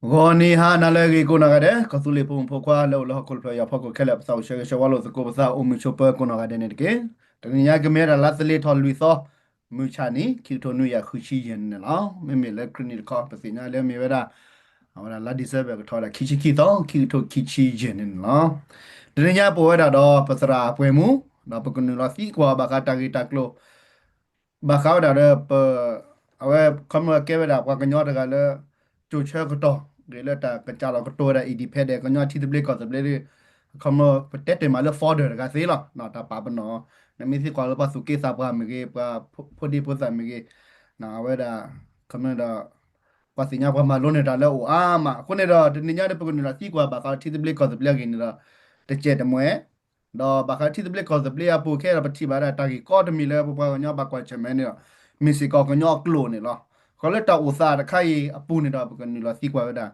ဂီၤနံၤဟါနၤလၢအဂ့ၤကိးနီၢ်ဂၤဒဲး, ကီၢ်သူလ့ၤဖိမုၣ်ဖိခွါလၢအိၣ်လၢဟီၣ်ခိၣ်တဖျၢၣ်အံၤအဖီခိၣ်ခဲလၢာ် ပသးအိၣ်ဆၢဂ့ၤဆၢဝါလိာ်သကိးပသးအိၣ်မုာ်ဆိးပၢၤကိးနီၢ်ဂၤဒဲးန့ၣ်တက့ၢ်. တနံၤညါကမ့ၢ်ဝဲဒၣ်လါသလ့ၤထီၣ်လွံၢ်သီ မုၢ်ဆါနံၤ ခံကထိနွံကယၤဃုဆံယဲၢ်န့ၣ်လီၤ. မ့မ့ၢ်လၢခရံာ်နံၣ်တခီ ပသ့ၣ်ညါလၢမ့ၢ်ဝဲဒၣ် အဝဲဒၣ်လါ December ကထီၣ်ဝဲဒၣ်ခံဆံခံသီ ခံကထိခံဆံယဲၢ်န့ၣ်လီၤ. တနံၤညါပဝဲဒၣ်ဒီးပသရၣ်ပှဲၤမူ ဒီးပကနုာ်လီၤသံကွၢ်ဘၣ်ဃးတၢ်ဂ့ၢ်တၢ်ကျိၤ ဘၣ်ဃးဝဲဒၣ်ဒီးပ အဝဲခီဖျိကဲဝဲဒၣ်ပှၤကညီတဂၤလၢ ကၠိဆၢကတီၢ် ဂ့ၤလၢတၢ်ကစးလီၤကတိၤဝဲဒၣ် independent ကညီထံသဘျ့ကီၢ်သဘျ့ဒီး ခီဖျိပတဲတ့ၢ်မးလၢ founder တဂၤသ့လီၤ. တၢ်ပာ်ပနီၣ် နမ့ၢ်သံကွၢ်လၢပှၤသူၣ်က့သးပှၢ်မ့ၢ်ဂ့ၤ ပှၤဖိဒံဖိသၣ်မ့ၢ်ဂ့ၤ အဝဲဒၣ် ခီဖျိဒီး ပှၤသ့ၣ်ညါပှၤမၤလိန့ၢ်တၢ်လၢအိၣ်အါမး အဃိန့ၣ်ဒီး တနံၤညါဒီးပကနုာ်လီၤသံကွၢ်ဘၣ်ဃးထံသဘျ့ကီၢ်သဘျ့အဂ့ၢ်န့ၣ်ဒီး တကဲးတမှဲ ဒီးဘၣ်ဃးထံသဘျ့ကီၢ်သဘျ့အပူၤခဲဒီး ပထံၣ်ဘၣ်ဒၣ်တၢ်ဂ့ၢ်ကီတမံၤလၢပပှၤကညီဘၣ်ကွၢ်ဆၢၣ်မဲာ်န့ၣ်ဒီး မ့ၢ်စ့ၢ်ကီးကညီအကျိာ်န့ၣ်လီၤ. ဃီလၢတၢ်အိၣ်သးတခါအံၤအပူၤန့ၣ်ဒီး ပကနုာ်လီၤသံကွၢ်ဝဲဒၣ်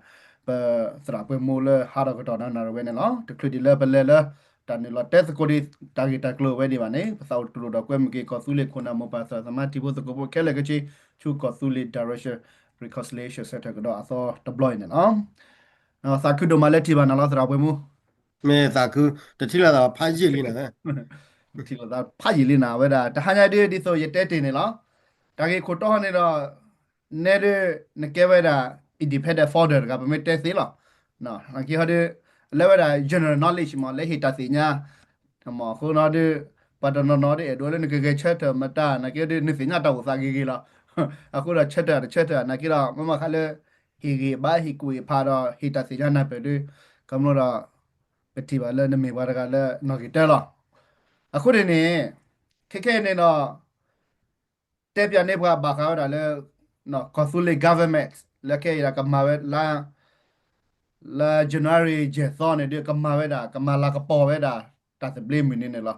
ပသရၣ်ပှဲၤမူလၢဟးထီၣ်ကတီၢ်နၢ်နၢ်ရံၣ်ဝဲန့ၣ်လီၤ. တချုးဒံးလၢပလဲၤလၢ တၢ်နုာ်လီၤတဲသကိးဒံးတၢ်ဂ့ၢ်တၢ်ကျိၤဝဲဒံးဘၣ်န့ၣ် ပသးအိၣ်တကရူၢ်ဒီးကွဲမုၢ်က့ၤ ကီၢ်သူလ့ၤခိၣ်နၢ်မိၢ်ပၢ်သရၣ်သမါ ထံဖိသကိးဖိခဲလၢာ်ခဲဆ့ ဆူကီၢ်သူလ့ၤ Direction Reconciliation Centre ကဒီးအသီတဘျီအံၤန့ၣ်လီၤ. သးခုဒိၣ်မးလၢထံၣ်ဘၣ်နၤလီၤ သရၣ်ပှဲၤမူ မ့ၢ်သးခု တထံၣ်လိာ်သးဖးယံာ်လံနၤ, ထံၣ်လိာ်သးဖးယံာ်လံနၤ အဝဲဒၣ် တဟါညါဒ်ဒ်သိးယတဲတ့ၢ်န့ၣ်လီၤ. တၢ်ဂ့ၢ်ခိၣ်တီန့ၣ်ဒီး နဲဒ် နကဲဝဲဒၣ် independent founder တဂၤ ပမ့ၢ်တဲသ့လီၤ. နာ်က့ဟီဒ် လၢဝဲဒၣ် general knowledge မ့ၢ် လၢဟ့ၣ်တၢ်သ့ၣ်ညါ မ့ၢ်အဃိနီၤဒ် ပှၤတနီၤနီၤဒ်အဲၣ်ဒိးလၢနကဂဲၤဆၢထၢၣ်မတၤ နာ်က့ဟီဒ် နသ့ၣ်ညါတၢ်အိၣ်သးဂ့ၤဂ့ၤလီၤ. အဃိဒီးဆၢထၢၣ်တဆၢထၢၣ် နာ်က့ဒီး မ့ၢ်မၤဃးလၢ ဟ့ၣ်ဂံၢ်ဘါ ဟ့ၣ်ကူၣ်ဟ့ၣ်ဖးဒီး ဟ့ၣ်တၢ်သ့ၣ်ညါနၢ်ပၢၢ်ဒ် ကမျၢၢ်ဒီး ပထံၣ်ဘၣ်လၢနမ့ၢ်ပှၤတဂၤလၢနီၣ်ဂံၢ်တၢလီၤ. အဃိန့ၣ်န့ၣ် ခဲခဲအံၤန့ၣ်ဒီး တဲပၠးန့ၢ်ပှၤဘၣ်ဃးဝဲဒၣ်လၢ ကီၢ်သူလ့ၤ government လၢခဲအံၤဒီးကမၤဝဲ လၢ January ယဲၢ်သီန့ၣ်ဒီး ကမၤဝဲဒၣ် ကမၤလၤကပီၤဝဲဒၣ် တၢ်သဘျ့မုၢ်နံၤန့ၣ်လီၤ.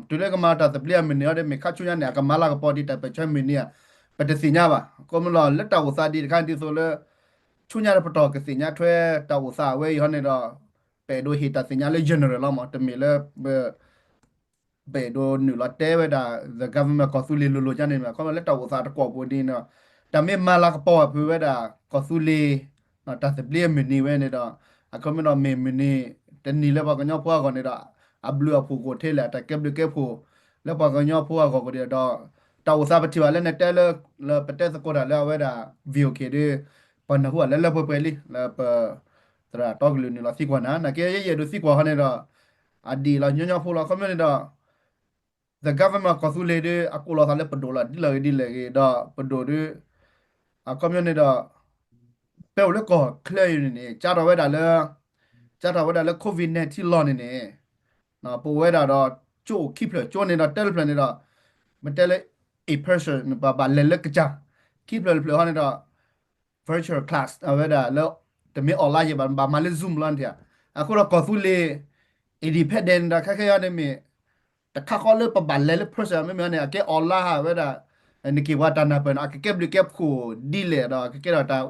တုၤလၢကမၤတၢ်သဘျ့အမုၢ်နံၤအံၤဒီး မ့ၢ်ခါဆူညါန့ၣ် အကမၤလၤကပီၤဒ် တၢ်ပၢၢ်ဆၢမုၢ်နံၤဧါ ပတသ့ၣ်ညါဘၣ်. ကမျၢၢ်လီၤ လၢတၢ်အိၣ်သးဒ်တခါဒ်သိးလၢ ဆူညါတပတီၢ်ကသ့ၣ်ညါထွဲတၢ်အိၣ်သးအဝဲအံၤဟီန့ၣ်ဒီး ပအဲၣ်ဒိးဟ့ၣ်တၢ်သ့ၣ်ညါလၢ general လီၤမး တမ့ၢ်လၢ ပအဲၣ်ဒိးနုာ်လီၤတဲဝဲဒၣ် the government ကီၢ်သူလ့ၤလိၤလိၤကန့ၣ်မး ခီဖျိလၢတၢ်အိၣ်သးတကွီၢ်ပူၤဒ်န့ၣ်ဒီး တၢ်မ့ၢ်မၤလၤကပီၤဖုးဝဲဒၣ် ကီၢ်သူလ့ၤ တၢ်သဘျ့အမုၢ်နံၤဝဲန့ၣ်ဒီး အခီပညီဒီးမ့ၢ်မုၢ်နံၤ တနံၤလၢပှၤကညီဖိအဂီၢ်န့ၣ်ဒီး အဘျုးအဖှိၣ်ကအိၣ်ထဲလဲၣ် အတၢ်ကဲဘျုးကဲဖှိၣ် လၢပှၤကညီဖိအဂီၢ်ကဒီးဒီး တၢ်အိၣ်သးပထံၣ်ဘၣ်လၢနတဲလၢ လၢပတဲသကိးတၢ်လၢအဝဲဒၣ် VOA ဒီး ပှၤနၢ်ဟူအလၢလၢပှဲၤပှဲၤလံ လၢပ သရၣ်တီကလုာ်နုာ်လီၤသံကွၢ်နၤ နာ်က့ယဲယအဲၣ်ဒိးသံကွၢ်ဟီန့ၣ်ဒီး အဒ်အံၤလီၤ ညီညီဖိလီၤ အခီပညီန့ၣ်ဒီး the government ကီၢ်သူလ့ၤဒီး အကိးလီၤသးလၢပဒိၣ်လီၤ ဒ်လဲၣ်ဂ့ၤဒ်လဲၣ်ဂ့ၤဒီး ပဒိၣ်ဒီး အခီပညီန့ၣ်ဒီး ဖဲအိၣ်လၢကီၢ်ချၢအံၤန့ၣ်န့ၣ် ကၢ်ထီၣ်ဝဲဒၣ်လၢ ကၢ်ထီၣ်ဝဲဒၣ်လၢ COVID nineteen လီၢ်န့ၣ်န့ၣ် ပဝဲဒၣ်ဒီး ကၠိအိၣ်ခံဖျၢၣ် ကၠိန့ၣ်ဒီးတၢတဖျၢၣ်န့ၣ်ဒီး မ့ၢ်တဲလၢ in person ပဘၣ်လဲၤလၢကစၢ် ခံဖျၢၣ်တဖျၢၣ်ဟီန့ၣ်ဒီး virtual class အဝဲဒၣ်လၢ တမ့ၢ် online ယဘၣ် ဘၣ်မၤလၢ Zoom လီၤန့ၣ် အဃိဒီးကီၢ်သူလ့ၤ independent န့ၣ်ဒီး ခဲခဲအံၤန့ၣ်မ့ၢ် တခါဃီလၢပဘၣ်လဲၤလၢ person မ့မ့ၢ်န့ၣ် အကဲ online ဝဲဒၣ် နက့ၤပှၤတၢ်နၢ်ပၢၢ်န့ၣ် အကကဲဘျုးကဲဖှိၣ်ဒ်လဲၣ်ဒီး အကကဲထီၣ်တၢ် တၢ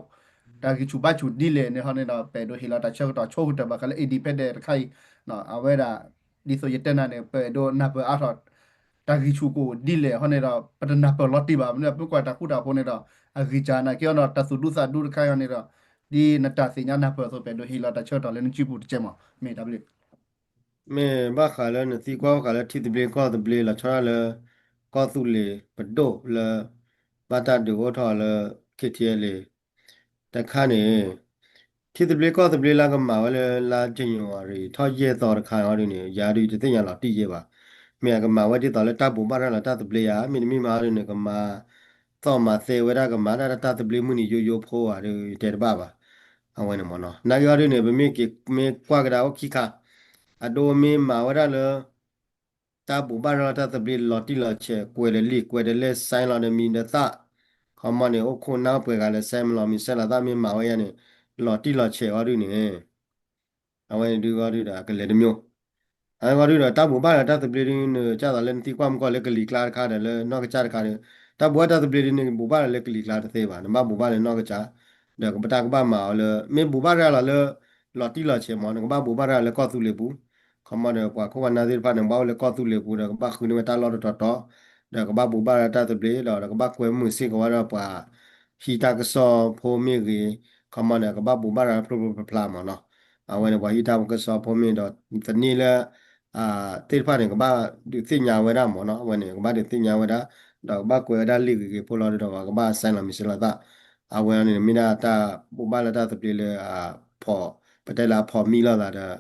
်ဂံၢ်ဆူၣ်ဘါဆူၣ်ဒ်လဲၣ်န့ၣ်ဟီန့ၣ်ဒီး ပအဲၣ်ဒိးဟ့ၣ်လီၤတၢ်ဆၢကတီၢ်ဆိကတၢၢ်ဘၣ်ဃးလၢ independent တခါအံၤ အဝဲဒၣ် ဒ်သိးယတဲနၤန့ၣ် ပအဲၣ်ဒိးနၢ်ပၢၢ်အါထီၣ် တၢ်ဂံၢ်ဆူၣ်ကအိၣ်ဒ်လဲၣ်ဟီန့ၣ်ဒီး ပတနၢ်ပၢၢ်လီၤတံၢ်ဘၣ် မ့ၢ်ပကွၢ်တၢ်ဃူတၢ်ဖိးန့ၣ်ဒီး အဂံၢ်စၢ်နာ်က့အီၤဒီး တၢ်သူၣ်ဒူသးဒူတခါအံၤန့ၣ်ဒီး ဒ်နတၢ်သ့ၣ်ညါနၢ်ပၢၢ်အသိး ပအဲၣ်ဒိးဟ့ၣ်လီၤတၢ်ဆၢကတီၢ်လၢနစုပူၤတကဲမး မ့ၢ်တၢ်ဘျုး မ့ၢ်ဘၣ်ဃးလၢနသံကွၢ်ဘၣ်ဃးလၢထံသဘျ့ကီၢ်သဘျ့လီၤဆီဒၣ်လၢ ကီၢ်သူလ့ၤပဒိၣ်လၢ ဘၣ်တၢ်ဒုးအိၣ်ထီၣ်လၢ KTLA တခါန့ၣ် ထံသဘျ့ကီၢ်သဘျ့လၢကမၤဝဲလၢလါ January ထီၣ်ယဲၢ်သီတခါအံၤဒ်န့ၣ် ယၤဒုးတသ့ၣ်ညါလီၤတံၢ်ယဲၢ်ဘၣ်. မ့ၢ်အကမၤဝဲဒ်သိးလၢတၢ်ဘိးဘၣ်ရၤလီၤတၢ်သဘျ့ဧါ မ့တမ့ၢ်မးဒ်န့ၣ် ကမၤသီၣ်မၤသဲဝဲဒၣ်ကမၤတၢ်တၢ်သဘျ့မုၢ်နံၤယိယိဖိဧါဒီး ယတဲတဘၣ်ဘၣ်. အဝဲန့ၣ်မ့ၢ်နီၤ နာ်က့အီၤဒ်န့ၣ် ပမ့ၢ်က့ၤမ့ၢ်ကွၢ်ကဒါအိၣ်ခံခါ အဒိမ့ၢ်မၤဝဲဒၣ်လၢ တၢ်ဘိးဘၣ်ရၤလီၤတၢ်သဘျ့လီၤတံၢ်လီၤဆဲး ကွဲးဒီးလံာ်ကွဲးဒီးလဲၢ် sign လီၤဒီးမံၤဒီးသၣ် ခီမီန့ၣ် အိၣ်ခိၣ်နၢ်ပှဲၤဂၤလၢ sign မ့ၢ်လီၤမံၤ sign လီၤသၣ်မ့ၢ်မၤဝဲယါန့ၣ် လီၤတံၢ်လီၤဆဲးအီၤဒ်န့ၣ် အဝဲန့ၣ်ဒုးအီၤဒုးဒီး အကလဲၤတမံၤ အဝဲအီၤဒုးဒီး တၢ်ဘိးဘၣ်ရၤတၢ်သဘျ့ဒ်န့ၣ် ကၢ်သိးလၢနသံကွၢ်မ့ၢ်ကီၢ်လၢကလံၤကျါတခါဒီးလၢနီၢ်ကစၢ်တခါဒီး တၢ်ဘိးဘၣ်တၢ်သဘျ့ဒ်န့ၣ် ဘိးဘၣ်ရၤလၢကလံၤကျါတသ့ဘၣ် နဘၣ်ဘိးဘၣ်လၢနီၢ်ကစၢ် ဒီးကဘၣ်တၢ်ကဘၣ်မၤအီၤလၢ မ့ၢ်ဘိးဘၣ်ရၤလီၤလၢ လီၤတံၢ်လီၤဆဲးမ့ၢ် နကဘၣ်ဘိးဘၣ်ရၤလၢကီၢ်သူလ့ၤပူၤ ခီမီဒီးပှၤခိၣ်ပှၤနၢ်သ့ၣ်တဖၣ်န့ၣ် ဘၣ်အိၣ်လၢကီၢ်သူလ့ၤပူၤဒီး ကဘၣ်ဃုန့ၢ်ဝဲတၢ်လီၢ်တတီၤတီၤ ဒီးကဘၣ်ဘိးဘၣ်ရၤတၢ်သဘျ့ဒီး ကဘၣ်ကွဲမုာ်စ့ၢ်ကီးဝဲဒီးပှၤ ဟံးတၢ်ကစီၣ်ဖိမ့ၢ်ဂ့ၤ ခီမီန့ၣ် ကဘၣ်ဘိးဘၣ်ရၤဖျိဖျိဖျါဖျါမ့ၢ်နီၤ. အဝဲန့ၣ် ပှၤဟံးတၢ်ကစီၣ်ဖိမ့ၢ်ဒီး သန့လၢ သ့ၣ်တဖၣ်န့ၣ် ကဘၣ်ဒုးသ့ၣ်ညါဝဲဒၣ်မ့ၢ်နီၤ. အဝဲန့ၣ် ကဘၣ်ဒုးသ့ၣ်ညါဝဲဒၣ် ဒီးကဘၣ်ကွဲးဝဲဒၣ်လံာ်ဂ့ၤဂ့ၤဖိလီၤဒီး ပှၤကဘၣ် sign လီၤမံၤစဲလီၤသၣ်. အဝဲန့ၣ် မ့ၢ်ဒၣ်တၢ်ဘိးဘၣ်လၢတၢ်သဘျ့လၢ ဖီၣ် ပတဲလၢအဖီၣ်မံလီၤသးဒီး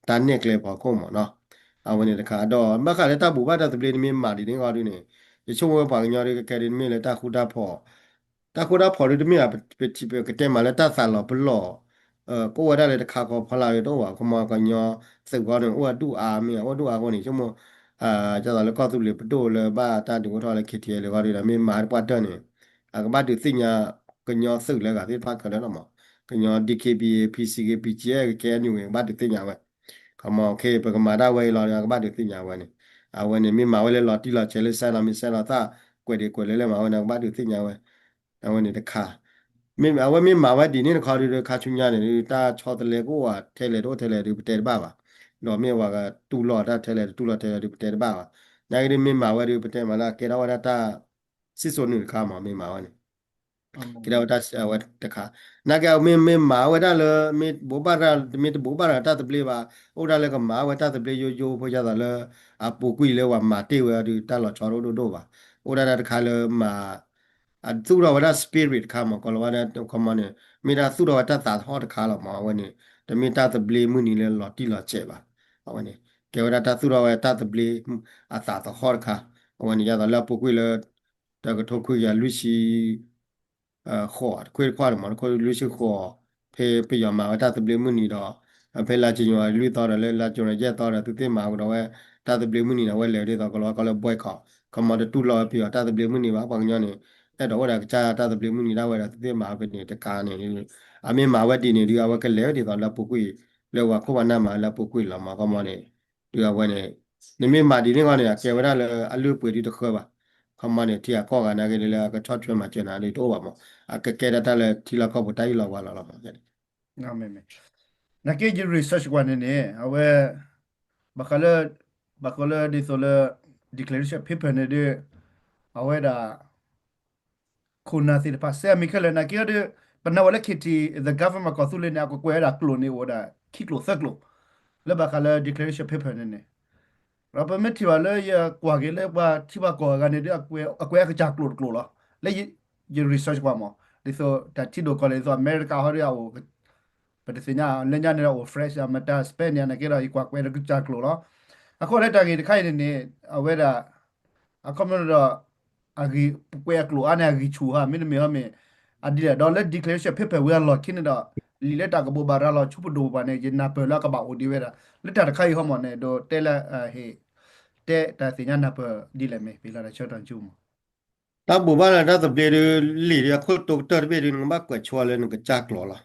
တၢ်နဲၣ်ကျဲဖီခိၣ်မ့ၢ်နီၤ. အဝဲန့ၣ်တခါ ဒီးဘၣ်ဃးလၢတၢ်ဘိးဘၣ်တၢ်သဘျ့နမ့ၢ်မၤဒ်န့ၣ်ဃီဒုန့ၣ် ယဆိကမိၣ်ဝဲပှၤကညီဒုကကဲဒုနမ့ၢ်လၢတၢ်ဃူတၢ်ဖိး တၢ်ဃူတၢ်ဖိးဒုတမ့ၢ်ဘၣ် ပထံၣ်ပကတဲမးလၢတၢ်သးလီၤပလီၢ် ကအိၣ်ဝဲဒၣ်လၢတခါခီဖီလာ်တအိၣ်ဘၣ် ခီမီကညီသုးဃီန့ၣ် အိၣ်ဝဲဒူၣ်အါမ့ၢ် အိၣ်ဒူၣ်အါအဃိန့ၣ် ဆိကမိၣ် ဒ်သိးလၢကီၢ်သူလ့ၤပဒိၣ်လၢဘၣ်တၢ်ဒုးအိၣ်ထီၣ်လၢ ခ့ထံလ့ၢ်ဃီဒုဒီး မ့ၢ်မၤတပှၢ်တၢၢ်န့ၣ် အကဘၣ်ဒုးသ့ၣ်ညါကညီသုးလၢအဂၤသ့ၣ်တဖၣ်ခဲလၢာ်လီၤမး ကညီ DKBA PCG PGF ကကဲအနုာ်ဝဲ ကဘၣ်ဒုးသ့ၣ်ညါဝဲ ခီမီ ပကမၤဒၣ်ဝဲအံၤလီၤဒီး အကဘၣ်ဒုးသ့ၣ်ညါဝဲန့ၣ် အဝဲန့ၣ် မ့ၢ်မၤဝဲလၢလီၤတံၢ်လီၤဆဲးလၢ sign လီၤမံၤ sign လီၤသၣ် ကွဲးဒံးကွဲးလၢလၢမၤဝဲန့ၣ် အကဘၣ်ဒုးသ့ၣ်ညါဝဲ အဝဲန့ၣ်တခါ မ့ၢ်အဝဲမ့ၢ်မၤဝဲဒ်န့ၣ်တခီဒုဒီး ခါဆူညါန့ၣ်ဒု တၢ်ဆီတလဲကအိၣ်ဝဲထဲလဲၣ်တအိၣ်ထဲလဲၣ်ဒု ပတဲတဘၣ်ဘၣ် ဒီးမ့ၢ်ဝဲကတူၢ်လိာ်တၢ်ထဲလဲၣ်တတူၢ်လိာ်ထဲလဲၣ်ဒု ပတဲတဘၣ်ဘၣ် နာ်က့ဒု မ့ၢ်မၤဝဲဒု ပတဲမးလၢအကဲထီၣ်ဝဲဒၣ်တၢ် စံၣ်စိၤနုာ်တခါမး မ့ၢ်မၤဝဲန့ၣ် ကဲထီၣ်ဝဲတၢ်ဝဲတခါ နာ်က့အမ့ၢ်မ့ၢ်မၤဝဲဒၣ်လၢ မ့ၢ်ဘိးဘၣ်ရၤ မ့ၢ်တဘိးဘၣ်ရၤတၢ်သဘျ့ဘၣ် အိၣ်ဒၣ်လၢကမၤဝဲတၢ်သဘျ့ယိယိဖိ ယသးလၢ အပူၤကွံာ်လၢပှၤမၤတ့ၢ်ဝဲဒု တၢ်လီၤဆီတအိၣ်ဒိၣ်ဒိၣ်ဘၣ် အိၣ်ဒၣ်တၢ်တခါလၢမၤ အသူၣ်ထီၣ်ဝဲဒၣ် spirit တခါမး ကီၤလၤဝါဒၣ်ခီမီန့ၣ် မ့ၢ်ဒၣ်သူၣ်ထီၣ်ဝဲတၢ်သးသဟီၣ်တခါလီၤမး အဝဲန့ၣ် တမ့ၢ်တၢ်သဘျ့မုၢ်နံၤလၢလီၤတံၢ်လီၤဆဲးဘၣ် အဝဲန့ၣ် ကဲဝဲဒၣ်တၢ်သူၣ်ထီၣ်ဝဲတၢ်သဘျ့ အသးသဟီၣ်တခါ အဝဲန့ၣ် ယသးလၢအပူၤကွံာ်လၢ တကထိခွံကယၤလွံၢ်ဆံ ဃိး တခွ့တခွါန့ၣ်မး တခွ့လွံၢ်ဆံဃိး ဖဲပယီၤမၤဝဲတၢ်သဘျ့မုၢ်နံၤဒီး ဖဲလါ January လွံၢ်သီဒီးလၢလါ January ယဲၢ်သီဒီး သုသ့ၣ်မၤကဒီးဝဲ တၢ်သဘျ့မုၢ်နံၤဒီး အဝဲလဲၤဒ်သိးကီၤလၤဝါကီၢ်လၢ boycott ခီမီတတူၢ်လိာ်ဝဲပယီၤတၢ်သဘျ့မုၢ်နံၤဘၣ် ပှၤကညီန့ၣ် အဲၣ်ဒိးအိၣ်ဒီးကစၢ်တၢ်သဘျ့မုၢ်နံၤဒၣ်ဝဲဒီး သုသ့ၣ်မၤဝဲဖဲန့ၣ်တခါန့ၣ် အမ့ၢ်မၤဝဲဒ်န့ၣ်ဒု အဝဲကလဲၤဝဲဒ်သိးလၢအပူၤကွံာ် လၢပှၤခိၣ်ပှၤနၢ်မၤလၢအပူၤကွံာ်လီၤမး ခီမီန့ၣ် ဒုအဝဲန့ၣ် နမ့ၢ်မၤဒ်န့ၣ်ဃီန့ၣ် အကဲဝဲဒၣ်လၢအလုၢ်အပှ့ၤဒုတဃၢဘၣ် ခီမီန့ၣ် ထံဂၤကီၢ်ဂၤနာ်က့ဒ်လၢအကဆီၣ်ထွဲမၤစၢၤနၤဒုတအိၣ်ဘၣ်မး အကကဲဒၣ်တၢ်လၢထံလီၢ်ကီၢ်ပူၤတၢ်အံၣ်လီၤဝါလီၤလီၤမး နာ်က့ယ research ကွၢ်န့ၣ်န့ၣ် အဝဲ ဘၣ်ဃးလၢ ဘၣ်ဃးလၢဒ်သိးလၢ declaration paper န့ၣ်ဒု အဝဲဒၣ် ခိၣ်နၢ်သ့ၣ်တဖၣ် စဲအမံၤခဲလၢာ် နာ်က့အီၤဒု ပနၢ်ဝဲလၢ ခ့ထံ the government ကီၢ်သူလ့ၤန့ၣ် အကကွဲးဝဲဒၣ်ကျိာ်န့ၣ်အိၣ်ဝဲဒၣ် ခံကျိာ်သၢကျိာ် လၢဘၣ်ဃးလၢ declaration paper န့ၣ်န့ၣ် ဒီးပမ့ၢ်ထံၣ်ဘၣ်လၢယကွၢ်က့ၤလၢပှၤထံပှၤကီၢ်အဂၤန့ၣ်ဒု အကွဲးအကစၢ်ကျိာ်တကျိာ်လီၤ. လၢယ research ကွၢ်မး ဒ်သိးတၢ်ထံဒိၣ်ကီၢ်လဲၢ် ဒ်သိးအမဲရကၤဟီဒုအအိၣ် ပတသ့ၣ်ညါလၢညါန့ၣ်ဒီးအိၣ် French အမတၤ Spanish န့ၣ်က့ဒီး ယကွၢ်ကွဲးလၢကစၢ်ကျိာ်လီၤ. အဃိလၢတၢ်ဂ့ၢ်တခါအံၤန့ၣ်န့ၣ် အဝဲဒၣ် အခီပညီဒီး အဂံၢ်ပကွဲးအကျိာ်အါန့ၣ် အဂံၢ်ဆူၣ်ဧါ မ့တမ့ၢ်ဟီမ့ၢ် အဒ်လဲၣ် ဒီးလၢ declaration paper ဝံၤအလီၢ်ခံန့ၣ်ဒီး လံာ်လၢတၢ်ကဘိးဘၣ်ရၤလီၤဆူပဒိၣ်ပပှၢ်န့ၣ် ယနၢ်ပၢၢ်လၢအကဘၣ်အိၣ်ဒံးဝဲဒၣ် လၢတၢ်တခါအံၤဟီမးန့ၣ် ဒီးတဲလၢ ဟ့ၣ် တဲတၢ်သ့ၣ်ညါနၢ်ပၢၢ်ဒ်လဲၣ်မ့ၢ် ပလီတၢ်ဆၢကတီၢ်ကၠူမး တၢ်ဘိးဘၣ်ရၤတၢ်သဘျ့ဒု လံာ်ဒုအခိၣ်တိကတၢၢ်တဘ့ၣ်ဒု နကဘၣ်ကွဲးဆိလၢနကစၢ်ကျိာ်လီၤ.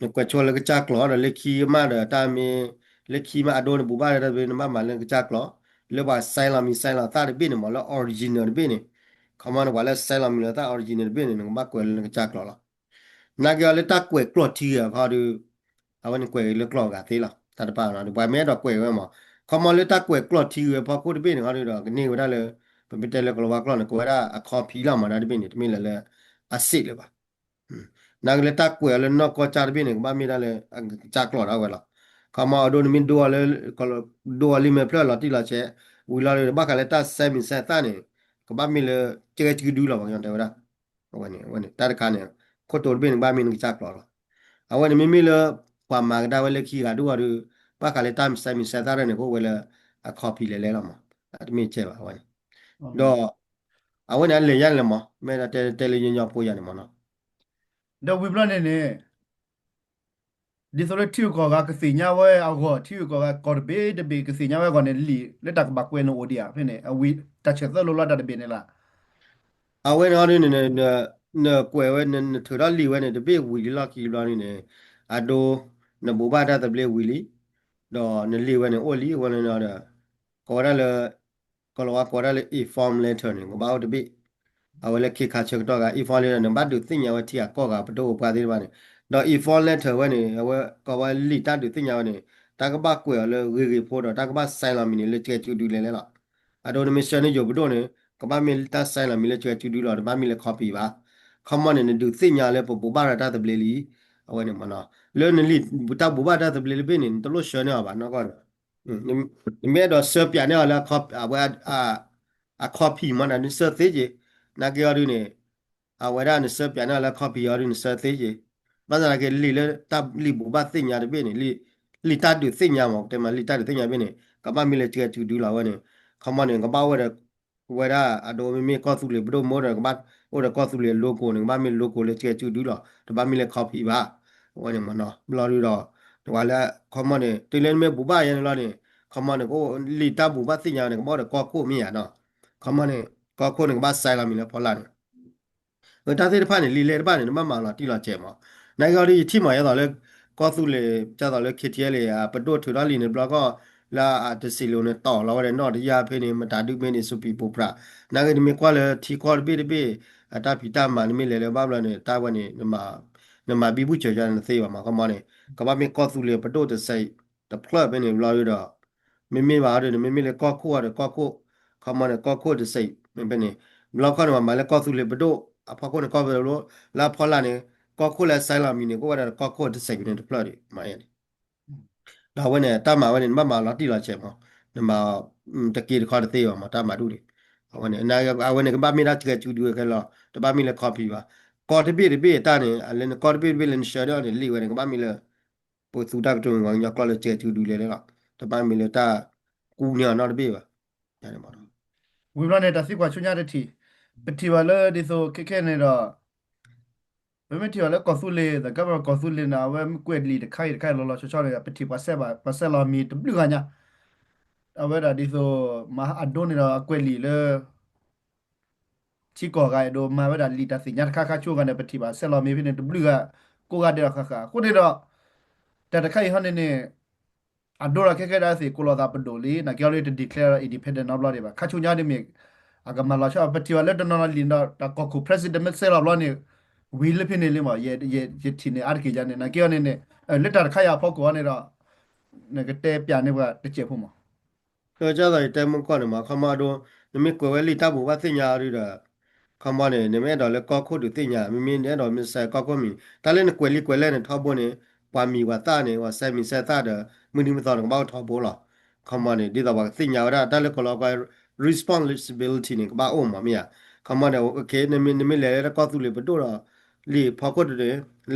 နကွဲးဆိလၢကစၢ်ကျိာ်ဒီး လၢခံကမၣ်ဒီးတၢ်မ့ၢ် လၢခံမးအဒိနဘိးဘၣ်ရၤတၢ်သဘျ့ နဘၣ်မၤလၢနကစၢ်ကျိာ် လၢပှၤ sign လီၤမံၤ sign လီၤသၣ်တဘ့ၣ်န့ၣ်မး လၢ original တဘ့ၣ်န့ၣ် ခီမီန့ၣ် ပှၤလၢ sign လီၤမံၤလီၤသၣ် original တဘ့ၣ်န့ၣ် နကဘၣ်ကွဲးလၢနကစၢ်ကျိာ်လီၤ. နာ်က့အီၤလၢတၢ်ကွဲးကျိာ်ထံဂ့ၤအခီဒု အဝဲန့ၣ်ကွဲးဂ့ၤလၢကျိာ်ဂၤသ့လီၤ. တၢ်တပာ်နီၤ ပှၤမ့ၢ်အဲၣ်ဒိးကွဲးဝဲမး ခီမီလၢတၢ်ကွဲးကျိာ်ထံဂ့ၤအဖီခိၣ်တဘ့ၣ်န့ၣ်ခီဒုဒီး ကန့ၢ်ဝဲဒၣ်လၢ ပမ့ၢ်တဲလၢကီၤလၤဝါကျိာ်န့ၣ် ကဝဲဒၣ်အ copy လီၤမး တၢ်တဘ့ၣ်န့ၣ် တမ့ၢ်လၢလၢ အစစ်လၢၤဘၣ်. နာ်က့လၢတၢ်ကွဲးအီၤလၢနီၢ်ကီၢ်ကၢ်တဘ့ၣ်န့ၣ် ကဘၣ်မ့ၢ်ဒၣ်လၢ ကစၢ်ကျိာ်ဒၣ်ဝဲလီၤ. ခီမီအဒိနမ့ၢ်ဒိအီၤလၢ ဒိအီၤလံမဲာ်ဖျၢၣ်လီၤတံၢ်လီၤဆဲး ဝံၤလီၤဒီး ဘၣ်ဃးလၢတၢ် sign မံၤ sign သၣ်န့ၣ် ကဘၣ်မ့ၢ်လၢ ကဲကဲစုဒုလီၤ ပှၤကညီတဲဝဲဒၣ် အဝဲန့ၣ် အဝဲန့ၣ် တၢ်တခါန့ၣ် ခိၣ်တိတဘ့ၣ်န့ၣ် ကဘၣ်မ့ၢ်နကစၢ်ကျိာ်လီၤ. အဝဲန့ၣ်မ့မ့ၢ်လၢ ပှၤမၤကဒါဝဲလၢခံဂၤဒုအီၤဒီး ဘၣ်ဃးလၢတၢ် sign မံၤ sign သၣ်န့ၣ် ကအိၣ်ဝဲလၢ အ copy လဲၤလဲၤလီၤမး တမ့ၢ်ကဲဘၣ် အဝဲန့ၣ် ဒီး အဝဲန့ၣ်အလဲၤယါလဲၤမး မ့ၢ်ဒၣ်တဲတဲလၢညီညီဖိယၤန့ၣ်မးနီၤ ဒီးဝံၤဘျီန့ၣ်န့ၣ် ဒ်သိးလၢထံဂုၤကီၢ်ဂၤကသ့ၣ်ညါဝဲအဂီၢ် ထံဂုၤကီၢ်ဂၤကီၢ်တဘ့ၣ်တဘ့ၣ်ကသ့ၣ်ညါဝဲအဂီၢ်န့ၣ် လံာ်လၢတၢ်ကဘၣ်ကွဲးန့ၣ်အိၣ်ဒံးဧါ ဖဲန့ၣ် အဝံၤတၢ်ဆဲးသၢလိလီၤတၢ်တဘ့ၣ်န့ၣ်လီၤ. အဝဲန့ၣ်အီၤဒ်န့ၣ် နကွဲးဝဲ နထုးထီၣ်လံာ်ဝဲန့ၣ် တဘ့ၣ်ဝံၤလံလီၢ်ခံဘျီန့ၣ်န့ၣ် အဒိ နဘိးဘၣ်တၢ်သဘျ့ဝံၤလံ ဒီးနလံာ်ဝဲန့ၣ်အိၣ်လံ အဝဲန့ၣ်ဒီး ကိးဝဲဒၣ်လၢ ကီၤလၤဝါကိးဝဲဒၣ်လၢ inform letter န့ၣ် ကဘၣ်အိၣ်တဘ့ၣ် အဝဲလၢခ့ခါဆၢကတီၢ်ဂၤ inform letter န့ၣ် ဘၣ်ဒုးသ့ၣ်ညါဝဲထံဂၤကီၢ်ဂၤပဒိၣ်ပပှၢ်သ့ၣ်တဖၣ်န့ၣ် ဒီး inform letter ဝဲန့ၣ် အဝဲကိးဝဲလံာ်တၢ်ဒုးသ့ၣ်ညါဝဲန့ၣ် တၢ်ကဘၣ်ကွဲးအီၤလၢဂ့ၤဂ့ၤဖိဒီး တၢ်ကဘၣ် sign လီၤမံၤန့ၣ် လၢကဲစုဒုလဲၤလဲၤလီၤ. အဒိနမ့ၢ်ဆှၢန့ၢ်ယိၤပဒိၣ်န့ၣ် ကဘၣ်မ့ၢ်တၢ် sign လီၤမံၤလၢကဲစုဒုလီၤ တဘၣ်မ့ၢ်လၢ copy ဘၣ်. ခီမီန့ၣ် နဒုးသ့ၣ်ညါလၢပဘိးဘၣ်ရၤတၢ်သဘျ့လံ အဝဲန့ၣ်မ့ၢ်နီၤ လၢနလံာ်တၢ်ဘိးဘၣ်တၢ်သဘျ့တဘ့ၣ်န့ၣ် နတလိၣ်ဆှၢန့ၢ်အီၤဘၣ်နီၢ်ကီၢ်ဒီး နမ့ၢ်အဲၣ်ဒိးဆှၢပၠးန့ၢ်အီၤလၢအဝဲ အခီပံာ်မ့ၢ်ဒီး နဆှၢသ့က့ၤ, နာ်က့အီၤဒုန့ၣ် အဝဲဒၣ်နဆှၢပၠးန့ၢ်အီၤလၢအခီပံာ်အီၤဒု နဆှၢသ့က့ၤ, ဘၣ်ဆၣ်သနာ်က့ လံာ်လၢတၢ်လံာ်ဘိးဘၣ်သ့ၣ်ညါတဘ့ၣ်န့ၣ် လံာ်တၢ်ဒုးသ့ၣ်ညါမ့ၢ် ပတဲမးလံာ်တၢ်ဒုးသ့ၣ်ညါတဘ့ၣ်န့ၣ် ကဘၣ်မ့ၢ်လၢစှဲးစုဒုလီၤဝဲန့ၣ်, ခီမီန့ၣ် ကဘၣ်အိၣ်ဒီး ဝဲဒၣ်အဒိ မ့မ့ၢ်ကီၢ်သူလ့ၤပဒိၣ်မ့ၢ်ဒီး ကဘၣ်အိၣ်ဒီးကီၢ်သူလ့ၤ logo န့ၣ် ကဘၣ်မ့ၢ် logo လၢစှဲးစုဒုလီၤ, တဘၣ်မ့ၢ်လၢ ခီပံာ် ဘၣ်, အဝဲန့ၣ်မ့ၢ်နီၤ ဘျီဒုဒီး တဝဲလၢ ခီမီန့ၣ် တုၤလၢနမ့ၢ်ဘိးဘၣ်ယဲန့ၣ်လီၤန့ၣ် ခီမီန့ၣ် ကအိၣ်လံာ်တၢ်ဘိးဘၣ်သ့ၣ်ညါန့ၣ် ကဘၣ်အိၣ်ဒီးကီၢ်ခိၣ်မ့ၢ်ယါနီၤ, ခီမီန့ၣ် ကီၢ်ခိၣ်န့ၣ် ကဘၣ်စဲးလီၤမံၤလၢဖီလာ်န့ၣ် အတၢ်သ့ၣ်တဖၣ်န့ၣ် လံာ်လဲၢ်တဖၣ်န့ၣ် နဘၣ်မၤလီၤတံၢ်လီၤဆဲးမး, နာ်က့အီၤဒု ယထံၣ်မး ယသိးလၢ ကီၢ်သူလ့ၤ ဒ်သိးလၢ ခ့ထံအဲလ့ ပဒိၣ်ထုးထီၣ်လံာ်န့ၣ်တဘျီဃီ လၢအတစံးလိာ်န့ၣ် တီၢ်လီၤဝဲဒၣ်နီၣ်တယၢ်ဖဲန့ၣ် မတၤဒုမ့ၢ်န့ၣ် စူးပံးပိာ်ပြး, နာ်က့နမ့ၢ်ကွၢ်လၢထံကီၢ်တဘ့ၣ်တဘ့ၣ် အတၢ်ဖံးတၢ်မၤ နမ့ၢ်လဲၤလၢဘၣ်ဘျီန့ၣ် တၢ်ဝဲန့ၣ် နမၤဘံဘူဆၢကီန့ၣ်တသ့ဘၣ်မး ခီမီန့ၣ် ကဘၣ်မ့ၢ်ကီၢ်သူလ့ၤပဒိၣ်တစဲး တဖျၢၣ်ဖဲန့ၣ်ဘျီဒုဒီး မ့မ့ၢ်ဘၣ်အီၤဒုန့ၣ် မ့မ့ၢ်လၢကီၢ်ခိၣ်အီၤဒီးကီၢ်ခိၣ်, ခီမီန့ၣ် ကီၢ်ခိၣ်တစဲးဖဲန့ၣ်, ဘျီခီန့ၣ် ပမၤလၢကီၢ်သူလ့ၤပဒိၣ် အဖီခိၣ်န့ၣ် ကီၢ်သူလ့ၤပဒိၣ် လၢအဖီလာ်န့ၣ် ကီၢ်ခိၣ်လၢအစဲးလီၤမံၤန့ၣ် ကအိၣ်ဝဲဒၣ်ဒီးကီၢ်ခိၣ်တစဲးဖဲန့ၣ်တဖျၢၣ်ဒံး မၤယဲန့ၣ် ဒီးအဝဲန့ၣ် တၢ်မၤဝဲန့ၣ် နဘၣ်မၤလီၤတံၢ်လီၤဆဲးမး, နမၤ တက့တခီတသ့ဘၣ်မး တၢ်မၤဒူၣ်န့ၣ်, အဝဲန့ၣ် အဝဲန့ၣ် ကဘၣ်မ့ၢ်ဒၣ်စှဲးစုဒုခဲလၢာ်လီၤ, တဘၣ်မ့ၢ်လၢခီပံာ်ဘၣ်, ကီၢ်တဘ့ၣ်တဘ့ၣ်အတၢ်န့ၣ် လၢနကီၢ်တဘ့ၣ်တဘ့ၣ်လၢနဆှၢန့ၢ်အီၤန့ၣ် လံာ်ဝဲန့ၣ် ကဘၣ်မ့ၢ်လၢ ပသူတၢ်ကတိၤမ့ၢ်ပှၤကညီကျိာ်လၢစှဲးစုဒုလဲၣ်လီၤ, တဘၣ်မ့ၢ်လၢတၢ်ကူန့ၢ်အီၤနီတဘ့ၣ်ဘၣ်, ဝံၤဘျီန့ၣ် တၢ်သံကွၢ်ဆူညါတထံၣ်, ပထံၣ်ဘၣ်လၢဒ်သိးခဲခဲန့ၣ်ဒီး ပမ့ၢ်ထံၣ်ဘၣ်လၢကီၢ်သူလ့ၤ the government ကီၢ်သူလ့ၤန့ၣ် အဝဲမ့ၢ်ကွဲးလံာ်တခါအံၤတခါအံၤလီၤလီၤဆီဆီန့ၣ် ပထံၣ်ပှၤစဲးဘၣ် ပှၤစဲးလီၤမံၤတဘျုးဂၤညါ, အဝဲဒၣ်ဒ်သိး မၤအဒိန့ၣ်ဒီးအကွဲးလံာ်လၢ ထံကီၢ်ဂၤအဲၣ်ဒိးမၤဝဲဒၣ်လံာ်တၢ်သ့ၣ်ညါတခါခါဆိဂၤန့ၣ် ပထံၣ်ဘၣ်စဲးလီၤမံၤဖဲန့ၣ် တဘျုးဂၤ ကိးဂၤဒဲးလီၤဃၣ်ဃၣ် အဃိန့ၣ်ဒီး တၢ်တခါအံၤဟီန့ၣ်န့ၣ် အဒိဒီးခဲခဲဒၣ်သ့ၣ် ကိးလီၤသးပဒိၣ်လံ နာ်က့အီၤလၢတ declare independent နီတဘျီဒံးဘၣ် ခါဆူညါဒ်မ့ၢ် အကမၤလီၤဆီ ပထံၣ်ဘၣ်လၢတနီၤနီၤလံာ်ဒီး တၢ်ကီၢ်ခိၣ် president မ့ၢ်စဲးလီၤဘျီန့ၣ် ဝံၤလၢဖဲန့ၣ်လံမး ယထံၣ်န့ၣ်အါတက့ၢ်ယါန့ၣ် နာ်က့အီၤန့ၣ်န့ၣ် လၢတၢ်တခါအံၤအဖီခိၣ်အီၤန့ၣ်ဒီး နကတဲပျးန့ၢ်ပှၤတစဲးဖိမး ကၢ်ကၢ်သိးယတဲမုၢ်ကီၢ်န့ၣ်မး ခီမီအဒိ နမ့ၢ်ကွဲးဝဲလံာ်တၢ်ဘိးဘၣ်သ့ၣ်ညါအီၤဒုဒီး ခီမီန့ၣ် နမ့ၢ်အဲၣ်ဒိးလၢကီၢ်ခိၣ်ဒုးသ့ၣ်ညါ မ့မ့ၢ်နအဲၣ်ဒိးမ့ၢ်စဲးကီၢ်ခိၣ်မံၤ တၢ်လၢနကွဲးလံာ်ကွဲးလဲၢ်န့ၣ် ထီဘိန့ၣ် ပှၤမံၤပှၤသၣ်န့ၣ် ပှၤစဲးမံၤစဲးသၣ်ဒီး မုၢ်နံၤမုၢ်သီန့ၣ် ကဘၣ်အိၣ်ထီဘိလီၤ. ခီမီန့ၣ် ဒ်သိးပှၤကသ့ၣ်ညါဝဲဒၣ် တၢ်လၢကီၢ်လီၤကီၢ် responsibility န့ၣ် ကဘၣ်အိၣ်မးမ့ၢ်ဧါ. ခီမီန့ၣ် နမ့ၢ်လဲၤလၢကီၢ်သူလ့ၤပဒိၣ်ဒီး လံာ်ဖီခိၣ်တဒု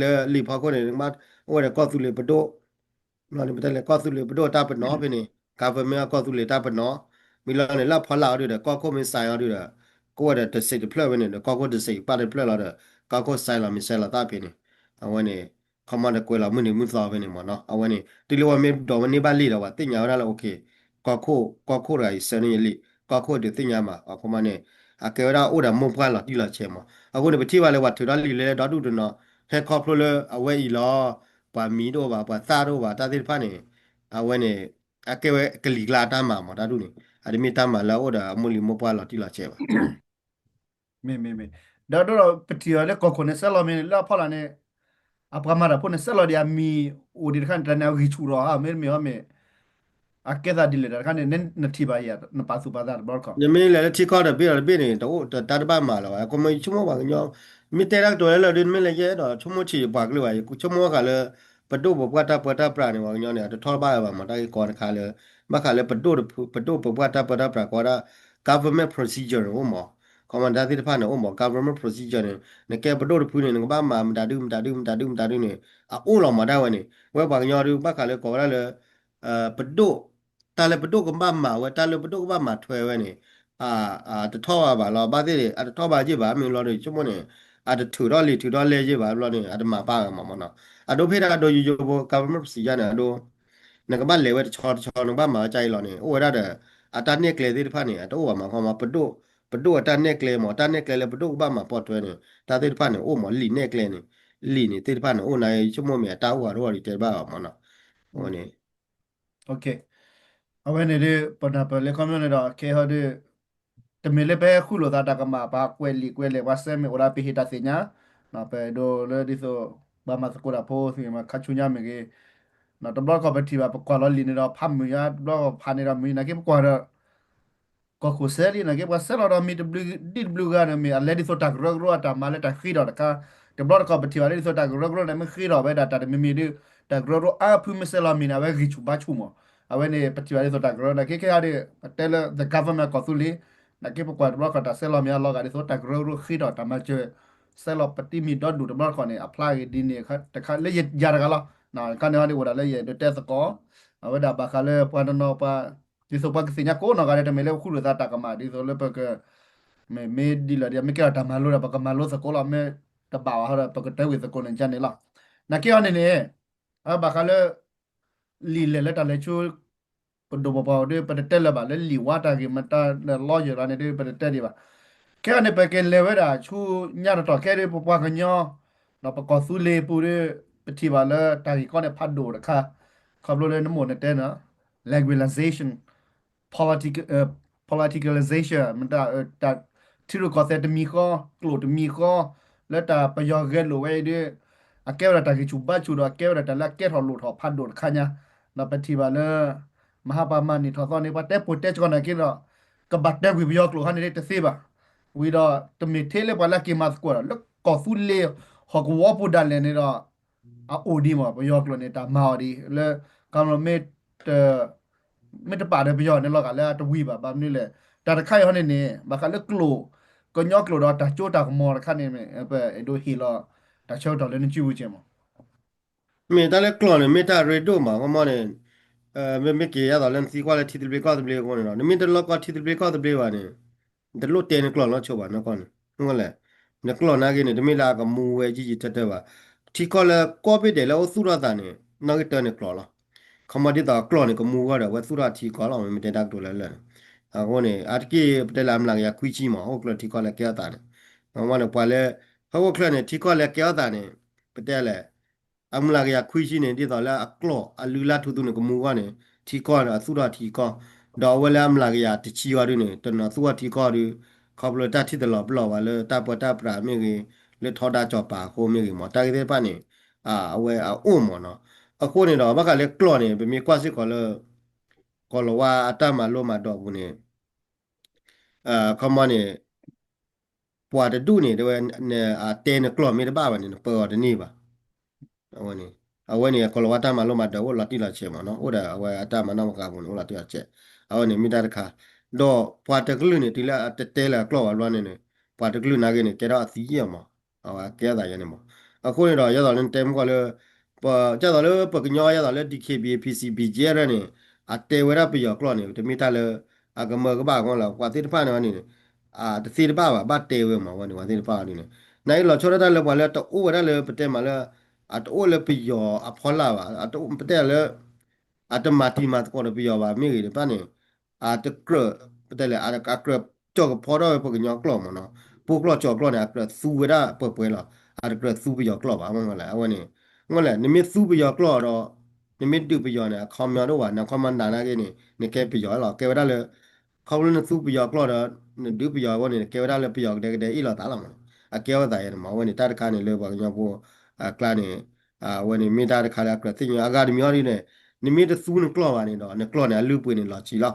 လၢလံာ်ဖီခိၣ်န့ၣ် ကဘၣ်အိၣ်ဝဲဒီးကီၢ်သူလ့ၤပဒိၣ် ဘျီန့ၣ် ပတဲလဲၣ် ကီၢ်သူလ့ၤပဒိၣ်တၢ်ပနီၣ်ဖဲန့ၣ် government ကီၢ်သူလ့ၤတၢ်ပနီၣ် မ့ၢ်လီၤန့ၣ် လၢဖီလာ်အီၤဒုဒီး ကီၢ်ခိၣ်မ့ၢ်စဲးအီၤဒုဒီး ကအိၣ်ဝဲဒီးတစဲးတဖျၢၣ်ဝဲန့ၣ်ဒီး ကီၢ်ခိၣ်တစဲးပာ်တဖျၢၣ်လီၤဒီး ကီၢ်ခိၣ်စဲးလီၤမ့ၢ်စဲးလီၤသၣ်ဖဲန့ၣ် အဝဲန့ၣ် ခီမီဒီးကွဲးလီၤမုၢ်နံၤမုၢ်သီဖဲန့ၣ်မ့ၢ်နီၤ အဝဲန့ၣ် တုၤလၢဝဲမ့ၢ်ဒိးဝဲန့ၢ်ဘၣ်လံာ်ဒီး ပှၤသ့ၣ်ညါဝဲဒၣ်လၢ okay ကီၢ်ခိၣ် ကီၢ်ခိၣ်တဂၤအံၤ ဆှၢန့ၢ်ယလံာ် ကီၢ်ခိၣ်ဒုးသ့ၣ်ညါမး အခီမီန့ၣ် အကဲဝဲဒၣ်အိၣ်ဒီးမိၢ်ပှၢ်လီၤတံၢ်လီၤဆဲးမး အဃိန့ၣ် ပထံၣ်ဘၣ်လၢပှၤထုးထီၣ်လံာ်လဲၢ်ဒီဒူၣ်တနီၤ ဟဲခီဖျိလၢအဝဲအံၤလီၤ ပှၤမံၤတအိၣ်ဘၣ် ပှၤသၣ်တအိၣ်ဘၣ် တၢ်သ့ၣ်တဖၣ်န့ၣ် အဝဲန့ၣ် အကဲဝဲကလံၤကျါတၢ်မၤမး တၢ်ဒူၣ်န့ၣ် အတမ့ၢ်တၢ်မၤလၢအအိၣ်ဒီးအမိၢ်လံၤမိၢ်ပှၢ်လီၤတံၢ်လီၤဆဲးဘၣ် မ့မ့မ့ ဒီးဒိၣ်ဒီးပထံၣ်အီၤလၢကီၢ်ခိၣ်န့ၣ် စဲးလီၤမ့ၢ်န့ၣ် လၢအဖီလာ်န့ၣ် အပှၤမၤတၢ်ဖိန့ၣ် စဲးလီၤဒံးအမံၤအိၣ်ဒံးတခါန့ၣ် တၢ်န့ၣ်အဂံၢ်ဆူၣ်ထီၣ်ဧါ မ့တမ့ၢ်အီၤမ့ၢ် အကဲသးဒ်လဲၣ်တၢ်တခါန့ၣ် နထံၣ်ဘၣ်ယၤ နပာ်သူၣ်ပာ်သးတဘျီတခီၣ် နမ့ၢ်လဲၤလၢထံကီၢ်တဘ့ၣ်ဒီးတဘ့ၣ်န့ၣ် တအိၣ်တၢ်တဘၣ်မၤလၢၤဘၣ် အဃိမ့ၢ်ယဆိကမိၣ်ပှၤကညီ မ့ၢ်တဲတၢ်ကတိၤလၢလၢာ်ဒု နမ့ၢ်လဲၤယဲဒီး ဆိကမိၣ်ထံၣ်ပှၤကလုာ်ဘၣ် ယဆိကမိၣ်ဃာ်လၢ ပဒိၣ်ပပှၢ်တၢ်ပၢတၢ်ပြးန့ၣ် ပှၤကညီန့ၣ် အတထီၣ်ဘၣ်ဝဲဘၣ်မး တၢ်ဂ့ၢ်ကီတခါလၢ ဘၣ်ဃးလၢပဒိၣ်တဖု ပဒိၣ်ပပှၢ်တၢ်ပၢတၢ်ပြးကိးဝဲဒၣ် government procedure န့ၣ်အိၣ်မး ခီမီတၢ်သ့ၣ်တဖၣ်န့ၣ်အိၣ်မး government procedure န့ၣ် နကဲပဒိၣ်တဖုန့ၣ် နကဘၣ်မၤမတၤဒုမတၤဒုမတၤဒုမတၤဒုန့ၣ် အအိၣ်လီၤမးဒၣ်ဝဲန့ၣ် ဝဲပှၤကညီဒု ဘၣ်ဃးလၢကိးဝဲဒၣ်လၢ ပဒိၣ် တၢ်လၢပဒိၣ်ကဘၣ်မၤဝဲ တၢ်လၢပဒိၣ်ကဘၣ်မၤထွဲဝဲန့ၣ် အတထီၣ်ဘၣ်ဘၣ်လီၤ ဘၣ်သ့ၣ်န့ၣ် အတထီၣ်ဘၣ်ယ့ၢ်ဘၣ် မ့ၢ်လီၤဒီး ဆိကမိၣ်န့ၣ် အတထုးထီၣ်လံာ်ထုးထီၣ်လဲၢ်ယ့ၢ်ဘၣ်ဘျီန့ၣ် အတမၤဘၣ်ဝဲမးမးနီၤ အဒိဖဲဒၣ်အဒိယိယိဖိ government procedure န့ၣ် အဒိ နကဘၣ်လဲၤဝဲတဆီတဆီ နကဘၣ်မၤဝဲကါအံၤလီၤန့ၣ် အိၣ်ဝဲဒၣ်ဒီး အတၢ်နဲၣ်ကျဲသ့ၣ်တဖၣ်န့ၣ် အတအိၣ်ဘၣ်မး ခီမီ ပဒိၣ် ပဒိၣ်အတၢ်နဲၣ်ကျဲမး တၢ်နဲၣ်ကျဲလၢပဒိၣ်ကဘၣ်မၤပိာ်ထွဲန့ၣ် တၢ်သ့ၣ်တဖၣ်န့ၣ် အိၣ်မး လံာ်နဲၣ်ကျဲန့ၣ် လံာ်န့ၣ်သ့ၣ်တဖၣ်န့ၣ် အိၣ်နၤ ယဆိကမိၣ်မ့ၢ်အတၢ်အိၣ်ဂၤတအိၣ်ဂၤဒ်တဲတဘၣ်ဘၣ်မးနီၤ အဝဲန့ၣ် အဝဲန့ၣ်ဒုး ပနၢ်ပၢၢ်လၢခီပညီန့ၣ်ဒီး ခဲဟီဒုး တမ့ၢ်လၢပဟဲဃုလိာ်သးတၢ်ကမၣ် ပှၤကွဲးလံာ်ကွဲးလဲၢ် ပှၤစဲးမ့ၢ်အိၣ်ဒၣ်ပဟ့ၣ်တၢ်သ့ၣ်ညါ ပဒိၣ်လၢဒ်သိး ပှၤမၤသကိးတၢ်ဖိသ့ၣ်မး ခါဆူညါမ့ၢ်ဂ့ၤ တဘျီတခီၣ်ပထံၣ်ဘၣ် ပကွၢ်လီၤလံာ်န့ၣ်ဒီး ဖးမုာ်ညါ တဘျီတခီၣ်ဖးန့ၣ်ဒီးမုာ် နာ်က့ပကွၢ်ဒီး ကီၢ်ခိၣ်စဲးလံ နာ်က့ပှၤစဲးလီၤဒီးမ့ၢ်တဘျုးဒ်တဘျုးဂၤန့ၣ်မ့ၢ် အလဲဒ်သိးတၢ်ကရၢကရိအတၢ်မၤလၢတၢ်ဃ့ဒီးတခါ တဘျီတခီၣ်ပထံၣ်ဘၣ်ဒ်သိးတၢ်ကရၢကရိန့ၣ် မ့ၢ်ဃ့ထီၣ်ဝဲဒၣ်တၢ်တမံၤမံၤဒီး တၢ်ကရၢကရိအါဖုမ့ၢ်ဆဲးလီၤမံၤန့ၣ် အဝဲဂံၢ်ဆူၣ်ဘါဆူၣ်မး. အဝဲန့ၣ် ပထံၣ်ဘၣ်ဒ်သိးတၢ်ကရၢ နာ်က့ခဲအံၤဒီး ပတဲလၢ the government ကီၢ်သူလ့ၤ, နာ်က့ပကွၢ်တဘျီတခီၣ်တၢ်ဆဲးလီၤမံၤအလီၤဂာ်ဒ်သိး တၢ်ကရၢကရိဃ့ထီၣ်တၢ်မၤစၢၤ ဆဲးလီၤပတံၤမံၤဒီဒူၣ်တဘျီတခီၣ်န့ၣ် အဖျါဂ့ၤဒ်န့ၣ်တခါလၢယၤတဂၤလီၤ. ခါန့ၣ်ဟီဒ်အိၣ်ဒၣ်လၢယၤဒုးတဲသကိး အဝဲဒၣ်ဘၣ်ဃးလၢပှၤတနီၤပှၤ ဒ်သိးပှၤကသ့ၣ်ညါကိးနီၢ်ဂၤဒဲး တမ့ၢ်လၢပဃုလိာ်သးတၢ်ကမၣ် ဒ်သိးလၢပက မ့ၢ်မ့ၢ်ဒ်လဲၣ်ဒီး မ့ၢ်ကဲထီၣ်တၢ်မၤလိဒီး ပကမၤလိသကိးလီၤ. မ့ၢ်တဘၣ်ဘၣ်ဟီဒီး ပကတၢၢ်ဝံၤသကိးန့ၣ် ယၤန့ၣ်လီၤ. နာ်က့ဟီန့ၣ်န့ၣ် အဘၣ်ဃးလၢ လံာ်လဲၢ်လၢတၢ်လဲၤဆူ ပဒိၣ်ပပှၢ်အိၣ်ဒီး ပတတဲလၢၤဘၣ် လၢလံာ်ဝါတၢ်ဂ့ၢ်မတၤလၢ lawyer လီၤန့ၣ်ဒီး ပတတဲဒံးဘၣ်. ခဲအံၤန့ၣ် ပကလဲၤဝဲဒၣ်ဆူညါတတီၢ်ခဲဒီး ပပှၤကညီ ဒီးပကီၢ်သူလ့ၤပူၤဒီး ပထံၣ်ဘၣ်လၢတၢ်ဂ့ၢ်ကီန့ၣ် ဖးဒိၣ်တခါ ခီဖျိလၢနမိၢ်နတဲန့ၣ် legalization, politi- politicalization မတၤ တၢ်ထံရူၢ်ကီၢ်သဲးတမံၤဃီ ကျိာ်တမံၤဃီ လၢတၢ်ပယီၤဂဲၤလိာ်ဝဲအံၤဒီး အကဲဝဲဒၣ်တၢ်ဂံၢ်ဆူၣ်ဘါဆူၣ်ဒီး အကဲဝဲဒၣ်တၢ်လၢအကဲထီၣ်လိၣ်ထီၣ်ဖးဒိၣ်တခါညါ ဒီးပထံၣ်ဘၣ်လၢ မဟါပှၤမၤနံၣ်ထီၣ်သီန့ၣ် ပှၤတဲပိာ်တဲကီန့ၣ်က့ဒီး ကဘၣ်တဲကွံာ်ပယီၤကျိာ်ခါန့ၣ်တသ့ဘၣ်. ဝံၤဒီးတမ့ၢ်ထဲလၢပှၤလၢက့ၤမၤသကိးဒီး လၢကီၢ်သူလ့ၤဟီၣ်ကဝီၤပူၤဒၣ်လဲာ်န့ၣ်ဒီး အအိၣ်ဒံးမး ပယီၤကျိာ်န့ၣ် တၢ်မၤအီၤဒံးလၢ ကမ့ၢ် မ့ၢ်တပာ်ဒီးပယီၤန့ၣ်လီၤဂာ်လၢအတဝံၤဘၣ် ဘၣ်မနုၤလဲၣ်. တၢ်တခါအံၤဟီန့ၣ်န့ၣ် ဘၣ်ဃးလၢကျိာ် ကညီကျိာ်ဒီးတၢ်စိတၢ်ကမီၤတခါန့ၣ် ပအဲၣ်ဒိးဟ့ၣ်လီၤ တၢ်ဆၢကတီၢ်လၢနစုပူၤကဲမး. မ့ၢ်တၢ်လၢကျိာ်န့ၣ် မ့ၢ်တၢ်ရ့ဒိၣ်မး ကမီန့ၣ် မ့မ့ၢ်က့ၤယသးလၢနသံကွၢ်လၢထံသဘျ့ကီၢ်သဘျ့အဃိန့ၣ်ဒီး နမ့ၢ်တလီၢ်ကီထံသဘျ့ကီၢ်သဘျ့ဘၣ်န့ၣ် နတလိၣ်တဲနကျိာ်လီၤဆိဘၣ်နီၢ်ကီၢ်န့ၣ် မ့ၢ်လဲၣ်. နကျိာ်နာ်က့န့ၣ် တမ့ၢ်လၢအကမူဝဲယံာ်ယံာ်ထၢထၢဘၣ်. ထံကီၢ်လၢကီၢ်ဘ့ၣ်ဒဲးလၢအိၣ်သူၣ်ထီၣ်သးန့ၣ် နီၢ်က့တၢန့ၣ်ကျိာ်လီၤ. ခီမီဒ်သိးကျိာ်န့ၣ် ကမူဝဲဒီး အဝဲသူၣ်ထီၣ်ထံကီၢ်လီၤ မ့မ့ၢ်တဲတၢ်ကတိၤလၢလၢာ်န့ၣ်. အဃိန့ၣ် အါတက့ၢ်ပတဲလၢအမျးကယၤခွံဆံမး အိၣ်ကျၢၢ်ထံကီၢ်လၢကဲထီၣ်သးန့ၣ် မ့ၢ်န့ၣ် ပှၤလၢ ဟဲအိၣ်ကျၢၢ်န့ၣ် ထံကီၢ်လၢကဲထီၣ်သးန့ၣ် ပတဲလဲၣ် အမျးကယၤခွံဆံန့ၣ် ဒ်သိးလၢအကျိာ်အလုၢ်အလၢ်ထူသနူန့ၣ် ကမူဝဲန့ၣ် ထံကီၢ်န့ၣ် အသူၣ်ထီၣ်ထံကီၢ်, ဒီးအဝဲလၢအမျးကယၤတဆံဝဲဒၣ်န့ၣ် တနီၤသူၣ်ထီၣ်ထံကီၢ်ဒီး ခီဖျိတၢ်ထံၣ်တလီၤပလီၢ်ဘၣ်လၢတၢ်ပၢတၢ်ပြးမ့ၢ်ဂ့ၤ, လၢထီဒါကၠီၤပၤအဃိမ့ၢ်ဂ့ၤမး တၢ်ဂ့ၢ်သ့ၣ်တဖၣ်န့ၣ် အဝဲအအိၣ်မးနီၤ. အဃိန့ၣ်ဒီး ဘၣ်ဃးလၢကျိာ်န့ၣ် ပမ့ၢ်ကွၢ်စ့ၢ်ကီးလၢ ကီၢ်လီၤဝါအတၢ်မၤလိမၤဒိးပူၤန့ၣ် ခီမီန့ၣ် ပှၤတဒူၣ်န့ၣ် တဲဝဲ နတဲနကျိာ်မ့ၢ်တဘၣ်ဘၣ်န့ၣ် နပၢအီၤတန့ၢ်ဘၣ်. အဝဲန့ၣ် အဝဲန့ၣ် ကီၢ်လီၤဝါတၢ်မၤလိမၤဒိးအိၣ်လီၤတံၢ်လီၤဆဲးမးနီၤ အိၣ်ဒီးအဝဲအတၢ်မၤနီၣ်မၤဃါပူၤန့ၣ် အိၣ်လီၤတံၢ်လီၤဆဲး. အဝဲန့ၣ်မ့ၢ်တၢ်တခါ, ဒီးပှၤတကလုာ်န့ၣ် တုၤလၢအတတဲလၢအကျိာ်ဘၣ်ဘျီန့ၣ်န့ၣ် ပှၤတကလုာ်နာ်က့န့ၣ် ကဲထီၣ်အသံယဲၢ်မး, အဝဲကဲထီၣ်သးယဲၢ်န့ၣ်မး. အဃိန့ၣ်ဒီး ယသးလၢနတဲမုၢ်ကီၢ်လၢ ဒ်သိးလၢပကညီ ဒ်သိးလၢ DKBA PC BGF န့ၣ် အတဲဝဲဒၣ်ပယီၤကျိာ်န့ၣ် တမ့ၢ်တၢ်လၢ အကမၢကဘၣ်အဂီၢ်လီၤ. ပှၤသ့ၣ်တဖၣ်န့ၣ်န့ၣ် တသ့တဘၣ်ဘၣ် ဘၣ်တဲဝဲမး ဝဲန့ၣ် ပှၤသ့ၣ်တဖၣ်အီၤဒ်န့ၣ် နာ်အံၤလီၤဆီဒၣ်တၢ်လၢပှၤလၢတအိၣ်ဝဲဒၣ်လၢပတဲမးလၢ အတအိၣ်လၢပယီၤအဖီလာ်ဘၣ်, ပတဲလၢ အတမၤတံၤမၤသကိးဒီးပယီၤဘၣ်မ့ၢ်ဂ့ၤတဖၣ်န့ၣ် အတကြၢး ပတဲလဲၣ် အကြၢးကၠီၣ်ကဖီထီၣ်ဝဲပှၤကညီကျိာ်မးနီၤ, ပိကျိာ်ကၠီကျိာ်န့ၣ် အကြၢးသူဝဲဒၣ်ပှဲၤပှဲၤလီၤ, အတကြၢးသူပယီၤကျိာ်ဘၣ် မ့ၢ်လဲၣ်. အဝဲန့ၣ် မ့ၢ်လဲၣ် နမ့ၢ်သူပယီၤကျိာ်ဒီး နမ့ၢ်ဒုးပယီၤန့ၣ် အခီပညီတအိၣ်ဘၣ်, နခီပညီနၤနာ်က့န့ၣ် နကဲပယီၤလီၤ, ကဲဝဲဒၣ်လၢ ခီဖျိနသူပယီၤကျိာ်ဒီး နဒုးပယီၤအဃိန့ၣ် ကဲဝဲဒၣ်လၢပယီၤကဒဲကဒဲအ့ၣ်လိာ်သးလီၤမး, အကဲထီၣ်သးယဲၢ်န့ၣ်မး. အဝဲန့ၣ်တၢ်တခါန့ၣ်လၢပှၤကညီဖိအကျါန့ၣ် အဝဲန့ၣ်မ့ၢ်တၢ်တခါလၢအကြၢးသ့ၣ်ညါ အဂၤတမံၤအီၤဒ်န့ၣ် နမ့ၢ်တသူနကျိာ်ဘၣ်န့ၣ်ဒီး နကျိာ်န့ၣ် အလုၢ်အပှ့ၤန့ၣ် လီၤဆံးလီၤ,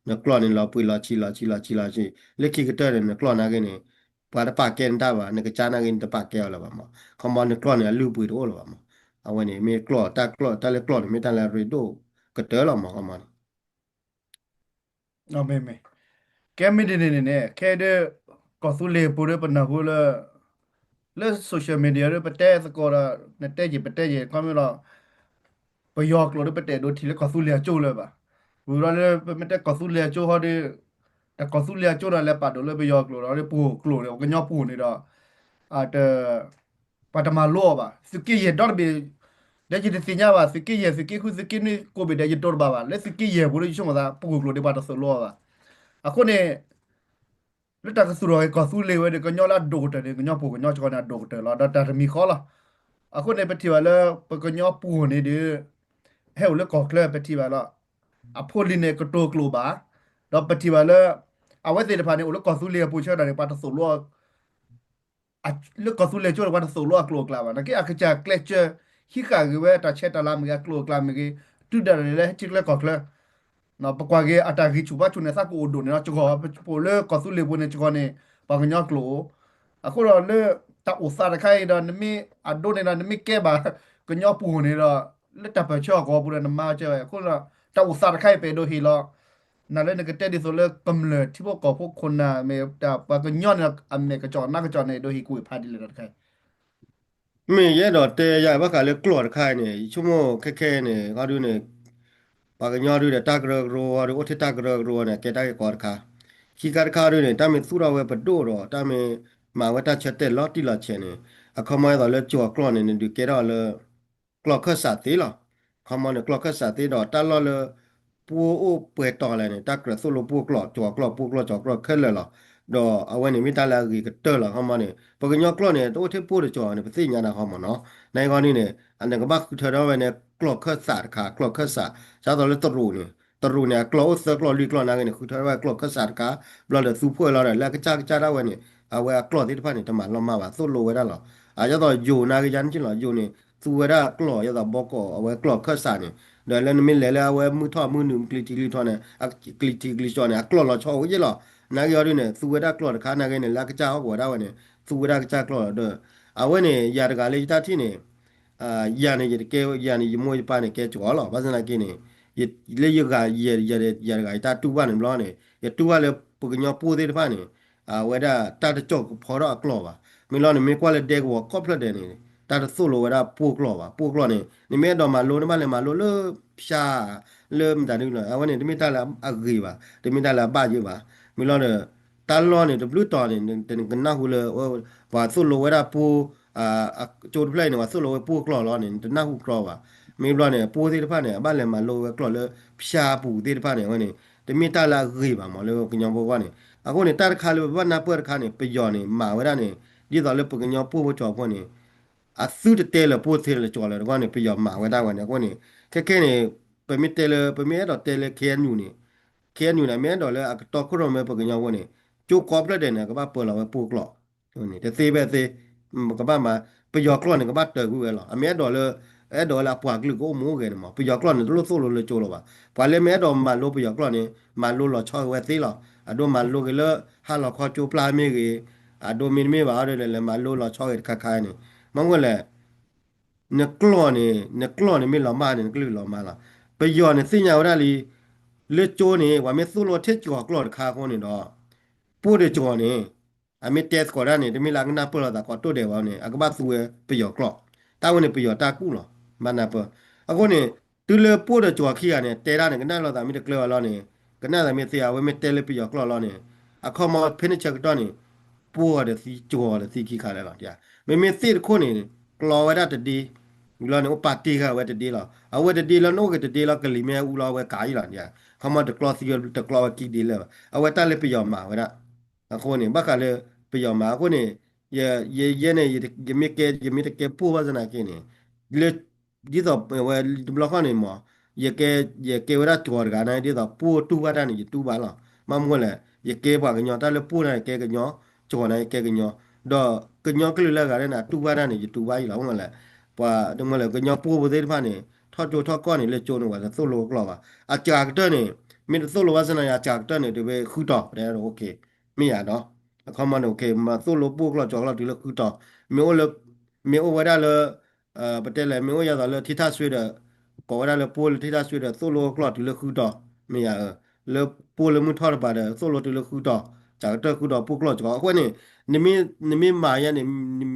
နကျိာ်န့ၣ် လီၤပှ့ၤလီၤဆံးလီၤဆံးလီၤဆံးလီၤဆံး, လၢခံကတၢၢ်န့ၣ် နကျိာ်နာ်က့န့ၣ် ပှၤတပာ်ကဲနတၢ်ဘၣ်, နကစၢ်နာ်က့န့ၣ် တပာ်ကဲအီၤလၢၤဘၣ်မး, ခီမီနကျိာ်န့ၣ် အလုၢ်အပှ့ၤတအိၣ်လၢၤဘၣ်မး. အဝဲန့ၣ်မ့ၢ်ကျိာ် တၢ်ကျိာ် တၢ်လၢကျိာ်န့ၣ် မ့ၢ်တၢ်လၢအရ့ဒိၣ်ကတၢၢ်လီၤမး ခီမီန့ၣ် မ့ၢ်မ့ၢ် ကဲမ့ၢ်ဒ်န့ၣ်န့ၣ်န့ၣ် ခဲအံၤဒီး ကီၢ်သူလ့ၤပူၤဒီးပနၢ်ဟူလၢ လၢ social media ဒီးပတဲသကိးဒီး နတဲက့ၤပတဲက့ၤ ခီမ့ၢ်လီၤ ပယီၤကျိာ်ဒီးပတအဲၣ်ဒိးထံၣ်လၢကီၢ်သူလ့ၤအကၠိလၢၤဘၣ်. ဝံၤဒီးလၢပမ့ၢ်တဲကီၢ်သူလ့ၤအကၠိဟီဒီး တၢ်ကီၢ်သူလ့ၤအကၠိဒီးလဲၤပာ်ဒိၣ်လၢပယီၤကျိာ်ဒီး ပှိၢ်ကျိာ်န့ၣ် ပှၤကညီပှိၢ်န့ၣ်ဒီး အတ ပှၤတမၤလိအီၤဘၣ်. သုးက့ယဲၢ်ဒီတဘ့ၣ် ဒီးယတသ့ၣ်ညါဘၣ် သုးက့ယဲၢ် သုးက့ဃု သုးက့နွံ ကိးဘ့ၣ်ဒဲး ယတိၢ်တဘၣ်ဘၣ်. လၢသုးက့ယဲၢ်ပူၤဒီး ယဆိကမိၣ်သး ပှိၢ်ကျိာ်ဒီးပှၤတသိၣ်လိအီၤဘၣ်. အဃိန့ၣ် လၢတၢ်ကသူၣ်ထီၣ်က့ၤကီၢ်သူလ့ၤဝဲဒီး ကညီလၢအဒိၣ်ကတၢၢ်န့ၣ် ကညီပှိၢ်ကညီစ့ၢ်ကီးန့ၣ် အဒိၣ်ကတၢၢ်လီၤ. ဒီးတၢ်တမံၤဃီလီၤ. အဃိန့ၣ် ပထံၣ်ဘၣ်လၢ ပကညီပှိၢ်န့ၣ်ဒီး ဟဲအိၣ်လၢကီၢ်ချၢ ပထံၣ်ဘၣ်လီၤ. အဖိလံၤန့ၣ် ကတိၤကျိာ်ဘၣ်. ဒီးပထံၣ်ဘၣ်လၢ အဝဲသ့ၣ်တဖၣ်န့ၣ် အိၣ်လၢကီၢ်သူလ့ၤအပူၤဆၢကတီၢ်န့ၣ် ပှၤတသိၣ်လိ လၢကီၢ်သူလ့ၤကၠိန့ၣ် ပှၤတသိၣ်လိအကျိာ်အကျါဘၣ်. နာ်က့အကစၢ်ကျဲးစၢး ဟံးဃာ်ဂ့ၤဝဲတၢ်ဆဲးတၢ်လၤမ့ၢ်ဂ့ၤ အကျိာ်အကျါမ့ၢ်ဂ့ၤ တုၤဒၣ်လဲာ်လၢဟဲထံချၢကီၢ်ချၢ ပကွၢ်က့ၤအတၢ်ဂံၢ်ဆူၣ်ဘါဆူၣ်န့ၣ် သးကအိၣ်ဒိၣ်န့ၣ်လီၤ. စ့ၢ်ကီး ပအိၣ်လၢကီၢ်သူလ့ၤပူၤန့ၣ် စ့ၢ်ကီးန့ၣ် ပှၤကညီကျိာ်အိၣ်. အဃိဒီးလၢ တၢ်အိၣ်သးတခါအံၤဒီး နမ့ၢ်အဒိန့ၣ်ဒီး နမ့ၢ်ကဲဘၣ် ကညီပူၤန့ၣ်ဒီး လၢတၢ်ပၢၢ်ဆၢအကဝီၤပူၤဒီး နမၤစၢၤဝဲအဃိဒီး တၢ်အိၣ်သးတခါအံၤ ပအဲၣ်ဒိးဟ့ၣ်လီၤ နၤလၢနကတဲဒ်သိးလၢကမျၢၢ်ထံဖိကီၢ်ဖိခိၣ်နၢ် မ့ၢ်တၢ်ပှၤကညီန့ၣ်ဒီး အမဲာ်ကစီၣ်နါကစီၣ်န့ၣ် အဲၣ်ဒိးဟ့ၣ်ကူၣ်ဟ့ၣ်ဖးဒ်လဲၣ်ဒီးတခါအံၤ မ့ၢ်ယအဲၣ်ဒိးတဲယၤဘၣ်ဃးလၢကျိာ်တခါအံၤန့ၣ် ယဆိကမိၣ်ခဲခဲအံၤန့ၣ် ဟီဒုန့ၣ် ပှၤကညီဒုဒီးတၢ်ကရၢကရိဟီဒု အိၣ်ထဲတၢ်ကရၢကရိန့ၣ် ကဲတၢ်ဂ့ၢ်ကီတခါ, ခံခါတခါဒုန့ၣ် တၢ်မ့ၢ်သူၣ်ထီၣ်ဝဲပဒိၣ်ဒီး တၢ်မ့ၢ်မၤဝဲတၢ်ဆၢတဲာ်လီၤတံၢ်လီၤဆဲးန့ၣ် အခီမီဒ်သိးလၢကၠီၤကျိာ်န့ၣ် နဒုးကဲထီၣ်လၢ ကျိာ်ခၢၣ်စးသ့လီၤ. အခီမီန့ၣ် ကျိာ်ခၢၣ်စးသ့ဒီးတၢ်လီၢ်လၢ ပှိၢ်အိၣ်ပှဲၤတီၤလဲၣ်န့ၣ် တၢ်ကြၢးသိၣ်လိပှိၢ်ကျိာ် ကၠီၤကျိာ် ပှိၢ်ကျိာ် ကၠီၤကျိာ်ခဲလၢာ်လီၤ. ဒီးအဝဲန့ၣ်မ့ၢ်တၢ်လၢအဂ့ၤကတၢၢ်လီၤ. အခီမီန့ၣ် ပှၤကညီကျိာ်န့ၣ် တအိၣ်ထဲပှိၢ်ဒီးကၠီၤန့ၣ် ပသ့ၣ်ညါနၤခီမီနီၤ. နဂီၢ်န့ၣ်န့ၣ် နကဘၣ်ဃုထၢထီၣ်ဝဲန့ၣ် ကျိာ်ခၢၣ်စးတခါ ကျိာ်ခၢၣ်စး ဒ်သိးလၢတရူးန့ၣ် တရူးန့ၣ် အကျိာ်အိၣ်သၢကျိာ်လွံၢ်ကျိာ်နာ်က့န့ၣ် ဃုထၢထီၣ်ဝဲကျိာ်ခၢၣ်စးတခါ ဘျီဒီးသူဖှိၣ်လီၤဒီး လၢအကစၢ်ကစၢ်ဒၣ်ဝဲန့ၣ် အဝဲအကျိာ်သ့ၣ်တဖၣ်န့ၣ် တမၤလီၤမၢ်ဘၣ် သိၣ်လိဝဲဒၣ်လီၤ. အဒ်သိးယိၤနာ်က့ယါန့ၣ်လီၤ ယိၤန့ၣ် သူဝဲဒၣ်ကျိာ် ဒ်သိးဘီကီး အဝဲကျိာ်ခၢၣ်စးန့ၣ် ဒီးလၢနမ့ၢ်လဲၤလၢအဝဲမုၢ်ထီၣ်မုၢ်နုာ် ကျံၤထံးကျံၤထီန့ၣ် ကျံၤထံးကျံၤထီန့ၣ် အကျိာ်လီၤဆီအိၣ်ယ့ၢ်လီၤ. နာ်က့အီၤဒုန့ၣ် သူဝဲဒၣ်ကျိာ်တခါနာ်က့န့ၣ် လၢအကစၢ်ဟီၣ်ကဝီၤဒၣ်ဝဲန့ၣ် သူဝဲဒၣ်ကစၢ်ကျိာ်လီၤဒီး အဝဲန့ၣ် ယၤတဂၤလၢယတၢ်ထံၣ်န့ၣ် ယၤန့ၣ် ယတကဲ ယၤန့ၣ် ယမိၢ်ယပၢ်န့ၣ် ကဲကၠီၤလီၤ. ဘၣ်ဆၣ်သနာ်က့န့ၣ် လၢယဂၤ ယၤတဂၤ ယတၢ်တူၢ်ဘၣ်န့ၣ်ဘျီန့ၣ် ယတူၢ်ဘၣ်လၢပှၤကညီပှိၢ်သ့ၣ်တဖၣ်န့ၣ် အဝဲဒၣ်တၢ်တကၠီၤကဖီထီၣ်အကျိာ်ဘၣ်. မ့ၢ်လီၤန့ၣ် မ့ၢ်ကွၢ်လၢဒဲကဝီၤကိးဖျၢၣ်ဒဲးန့ၣ် တၢ်တသိၣ်လိဝဲဒၣ်ပှိၢ်ကျိာ်ဘၣ်. ပှိၢ်ကျိာ်န့ၣ် နမ့ၢ်အဲၣ်ဒိးမၤလိ နဘၣ်လဲၤမၤလိလၢဖၠါ လၢမတၤဒုလီၤ အဝဲန့ၣ် တမ့ၢ်တၢ်လၢအဂ့ၤဘၣ် တမ့ၢ်တၢ်လၢအဘၣ်ယိၣ်ဘၣ်. မ့ၢ်လီၤဒီး တၢ်လီၢ်န့ၣ် တဘျုးတီၤန့ၣ် နကနၢ်ဟူလၢ ပှၤသိၣ်လိဝဲဒၣ်ပှိၢ် ကၠိတဖျၢၣ်အံၤန့ၣ် ပှၤသိၣ်လိဝဲပှိၢ်ကျိာ်လီၤန့ၣ် နတနၢ်ဟူကြီဘၣ်. မ့ၢ်ဘျီန့ၣ် ပှိၢ်သ့ၣ်တဖၣ်န့ၣ် အဘၣ်လဲၤမၤလိဝဲကျိာ်လၢဖၠါပူၤသ့ၣ်တဖၣ်န့ၣ် အဝဲန့ၣ် တမ့ၢ်တၢ်လၢအဂ့ၤဘၣ်မး လၢကညီဖိအဂီၢ်န့ၣ်. အဃိန့ၣ် တၢ်တခါလၢပဘၣ်နၢ်ပၢၢ်တခါန့ၣ် ပယီၤန့ၣ် မၤဝဲဒၣ်န့ၣ် ဒ်သိးလၢပှၤကညီပှိၢ်ဖိကၠီၤဖိန့ၣ် အသုတတဲလၢၤပှိၢ်သ့လၢၤကၠီၤလၢၤတဂီၢ်န့ၣ် ပယီၤမၤဝဲဒၣ်ဝဲန့ၣ်. အဃိန့ၣ် ခဲခဲန့ၣ် ပမ့ၢ်တဲလၢ ပမ့ၢ်အဲၣ်ဒိးတဲလၢ ခ့ၣ်အဲၣ်ယူၣ်န့ၣ် ခ့ၣ်အဲၣ်ယူၣ်န့ၣ် မ့ၢ်အဲၣ်ဒိးလၢအကတီၢ်ခိၣ်ရိၣ်မဲပှၤကညီဖိန့ၣ် ကၠိကိးဖျၢၣ်ဒဲးန့ၣ် ကဘၣ်ပၢလီၤဝဲပှိၢ်ကျိာ် တသ့ဖဲသ့ ကဘၣ်မၤ ပယီၤကျိာ်န့ၣ် ကဘၣ်တၢၢ်ကွံာ်ဝဲလီၤ. အမ့ၢ်အဲၣ်ဒိးလၢ အဲၣ်ဒိးဝဲလၢအပှၤကလုာ်ကအိၣ်မူအိၣ်ဂဲၤန့ၣ်မး ပယီၤကျိာ်န့ၣ် တလိၣ်သိၣ်လိလၢကၠိလၢၤဘၣ်. ပှၤလၢမ့ၢ်အဲၣ်ဒိးမၤလိပယီၤကျိာ်န့ၣ် မၤလိလီၤဆီဂ့ၤဝဲသ့လီၤ. အဒိမၤလိက့ၤလၢ ဟါလီၤခီကၠိပျၢ်မ့ၢ်ဂ့ၤ အဒိမ့တမ့ၢ်ဘၣ်ဒီး လဲၤမၤလိလီၤဆီဂ့ၤတခါခါန့ၣ် မ့ၢ်ဝဲလဲၣ် နကျိာ်န့ၣ် နကျိာ်န့ၣ်မ့ၢ်လီၤမၢ်န့ၣ် နကလုာ်လီၤမၢ်လီၤ. ပယီၤန့ၣ်သ့ၣ်ညါဝဲဒၣ်လံ လၢကၠိန့ၣ် ပှၤမ့ၢ်သိၣ်လိထဲကၠီၤကျိာ်တခါအဃိန့ၣ်ဒီး ပှိၢ်ဒီးကၠီၤန့ၣ် အမ့ၢ်တဲသကိးတၢ်န့ၣ် တမ့ၢ်လၢအကနၢ်ပၢၢ်လိာ်သးကိးတိၢ်ဒဲးဘၣ်န့ၣ် အကဘၣ်သူဝဲပယီၤကျိာ် တၢ်ဝဲန့ၣ်ပယီၤတၢ်ကူၣ်လီၤ. ဘၣ်နၢ်ပၢၢ် အဃိန့ၣ် တုၤလၢပှိၢ်ဒီးကၠီၤခံဂၤန့ၣ် တဲဒၣ်န့ၣ် ကနၣ်လိာ်သးမ့ၢ်တကျၢၤဘၣ်လီၤန့ၣ် ကနၣ်သးမ့ၢ်သ့ အဝဲမ့ၢ်တဲလၢပယီၤကျိာ်လီၤန့ၣ် အခီမီဖဲန့ၣ်ဆၢကတီၢ်န့ၣ် ပှိၢ်ဒီးသံ ကၠီၤဒီးသံခံခါလၢာ်လီၤ. မ့မ့ၢ်သ့ၣ်တခိၣ်န့ၣ် ကျီဝဲဒၣ်တဒ့ လီၤန့ၣ် အိၣ်ပာ်တ့ၢ်ဃာ်ဝဲတဒ့လီၤ. အဝဲတဒ့လီၤ နအိၣ်က့ၤတဒ့လီၤ ကလံၤမ့ၢ်အူလီၤ အဝဲကၤယံလီၤ. ခီမီတကျီသံတကျီဝဲခံဒ့လၢာ်ဘၣ် အဝဲတၢ်လၢပယီၤမၤဝဲဒၣ် အဃိန့ၣ် ဘၣ်ဃးလၢ ပယီၤမၤအဃိန့ၣ် ယဲန့ၣ် ယမ့ၢ်ကဲ ယမ့ၢ်တကဲပှိၢ်ဘၣ်ဆၣ်သနာ်က့န့ၣ် လၢ ဒ်သိးဝဲတဘျီဃီန့ၣ်မး ယကဲ ယကဲဝဲဒၣ်ကၠီၤတဂၤန့ၣ် ဒ်သိးပှိၢ်တူၢ်ဘၣ်တၢ်န့ၣ် ယတူၢ်ဘၣ်လီၤ. ဘၣ်မနုၤလဲၣ် ယကဲပှၤကညီ တၢ်လၢပှိၢ်န့ၣ် ယကဲကညီ ကၠီၤန့ၣ် ယကဲကညီ ဒီးကညီကလုာ်လၢအဂၤန့ၣ် အတူၢ်ဘၣ်တၢ်န့ၣ် ယတူၢ်ဘၣ်အံၤလီၤ. ဘၣ်မနုၤလဲၣ် ပှၤတမ့ၢ်လၢကညီပှိၢ်ဖိသ့ၣ်တဖၣ်န့ၣ် ထီၣ်ကၠိထီၣ်ကီၢ်န့ၣ် လၢကၠိန့ၣ် ပှၤတသိၣ်လိအကျိာ်ဘၣ်. အစှၤကတၢၢ်န့ၣ် မ့ၢ်တသိၣ်လိဘၣ်ဆၣ်သနာ်က့ အစှၤကတၢၢ်န့ၣ် တဝဲဃုတီၤ ပတဲ OK မ့ၢ်ယၤဒီး အခီမီန့ၣ် OK မၤသိၣ်လိပှိၢ်ကျိာ်ကၠီၤကျိာ်တုၤလၢဃုတီၤ မ့ၢ်အိၣ်လၢ မ့ၢ်အိၣ်ဝဲဒၣ်လၢ ပတဲလဲၣ် မ့ၢ်အိၣ်ယၤသိးလၢထံထၣ်စွ့ဒီး ကိးဝဲဒၣ်လၢပှိၢ်လၢထံထၣ်စွ့ဒီး သိၣ်လိကျိာ်တုၤလၢဃုတီၤ မ့ၢ်ယၤ လၢပှိၢ်လၢမုၢ်ထီၣ်တပၤဒီး သိၣ်လိတုၤလၢဃုတီၤ စှၤကတၢၢ်ဃုတီၤပှိၢ်ကျိာ်ကၠီၤ အဃိန့ၣ် နမ့ၢ် နမ့ၢ်မၤယဲန့ၣ်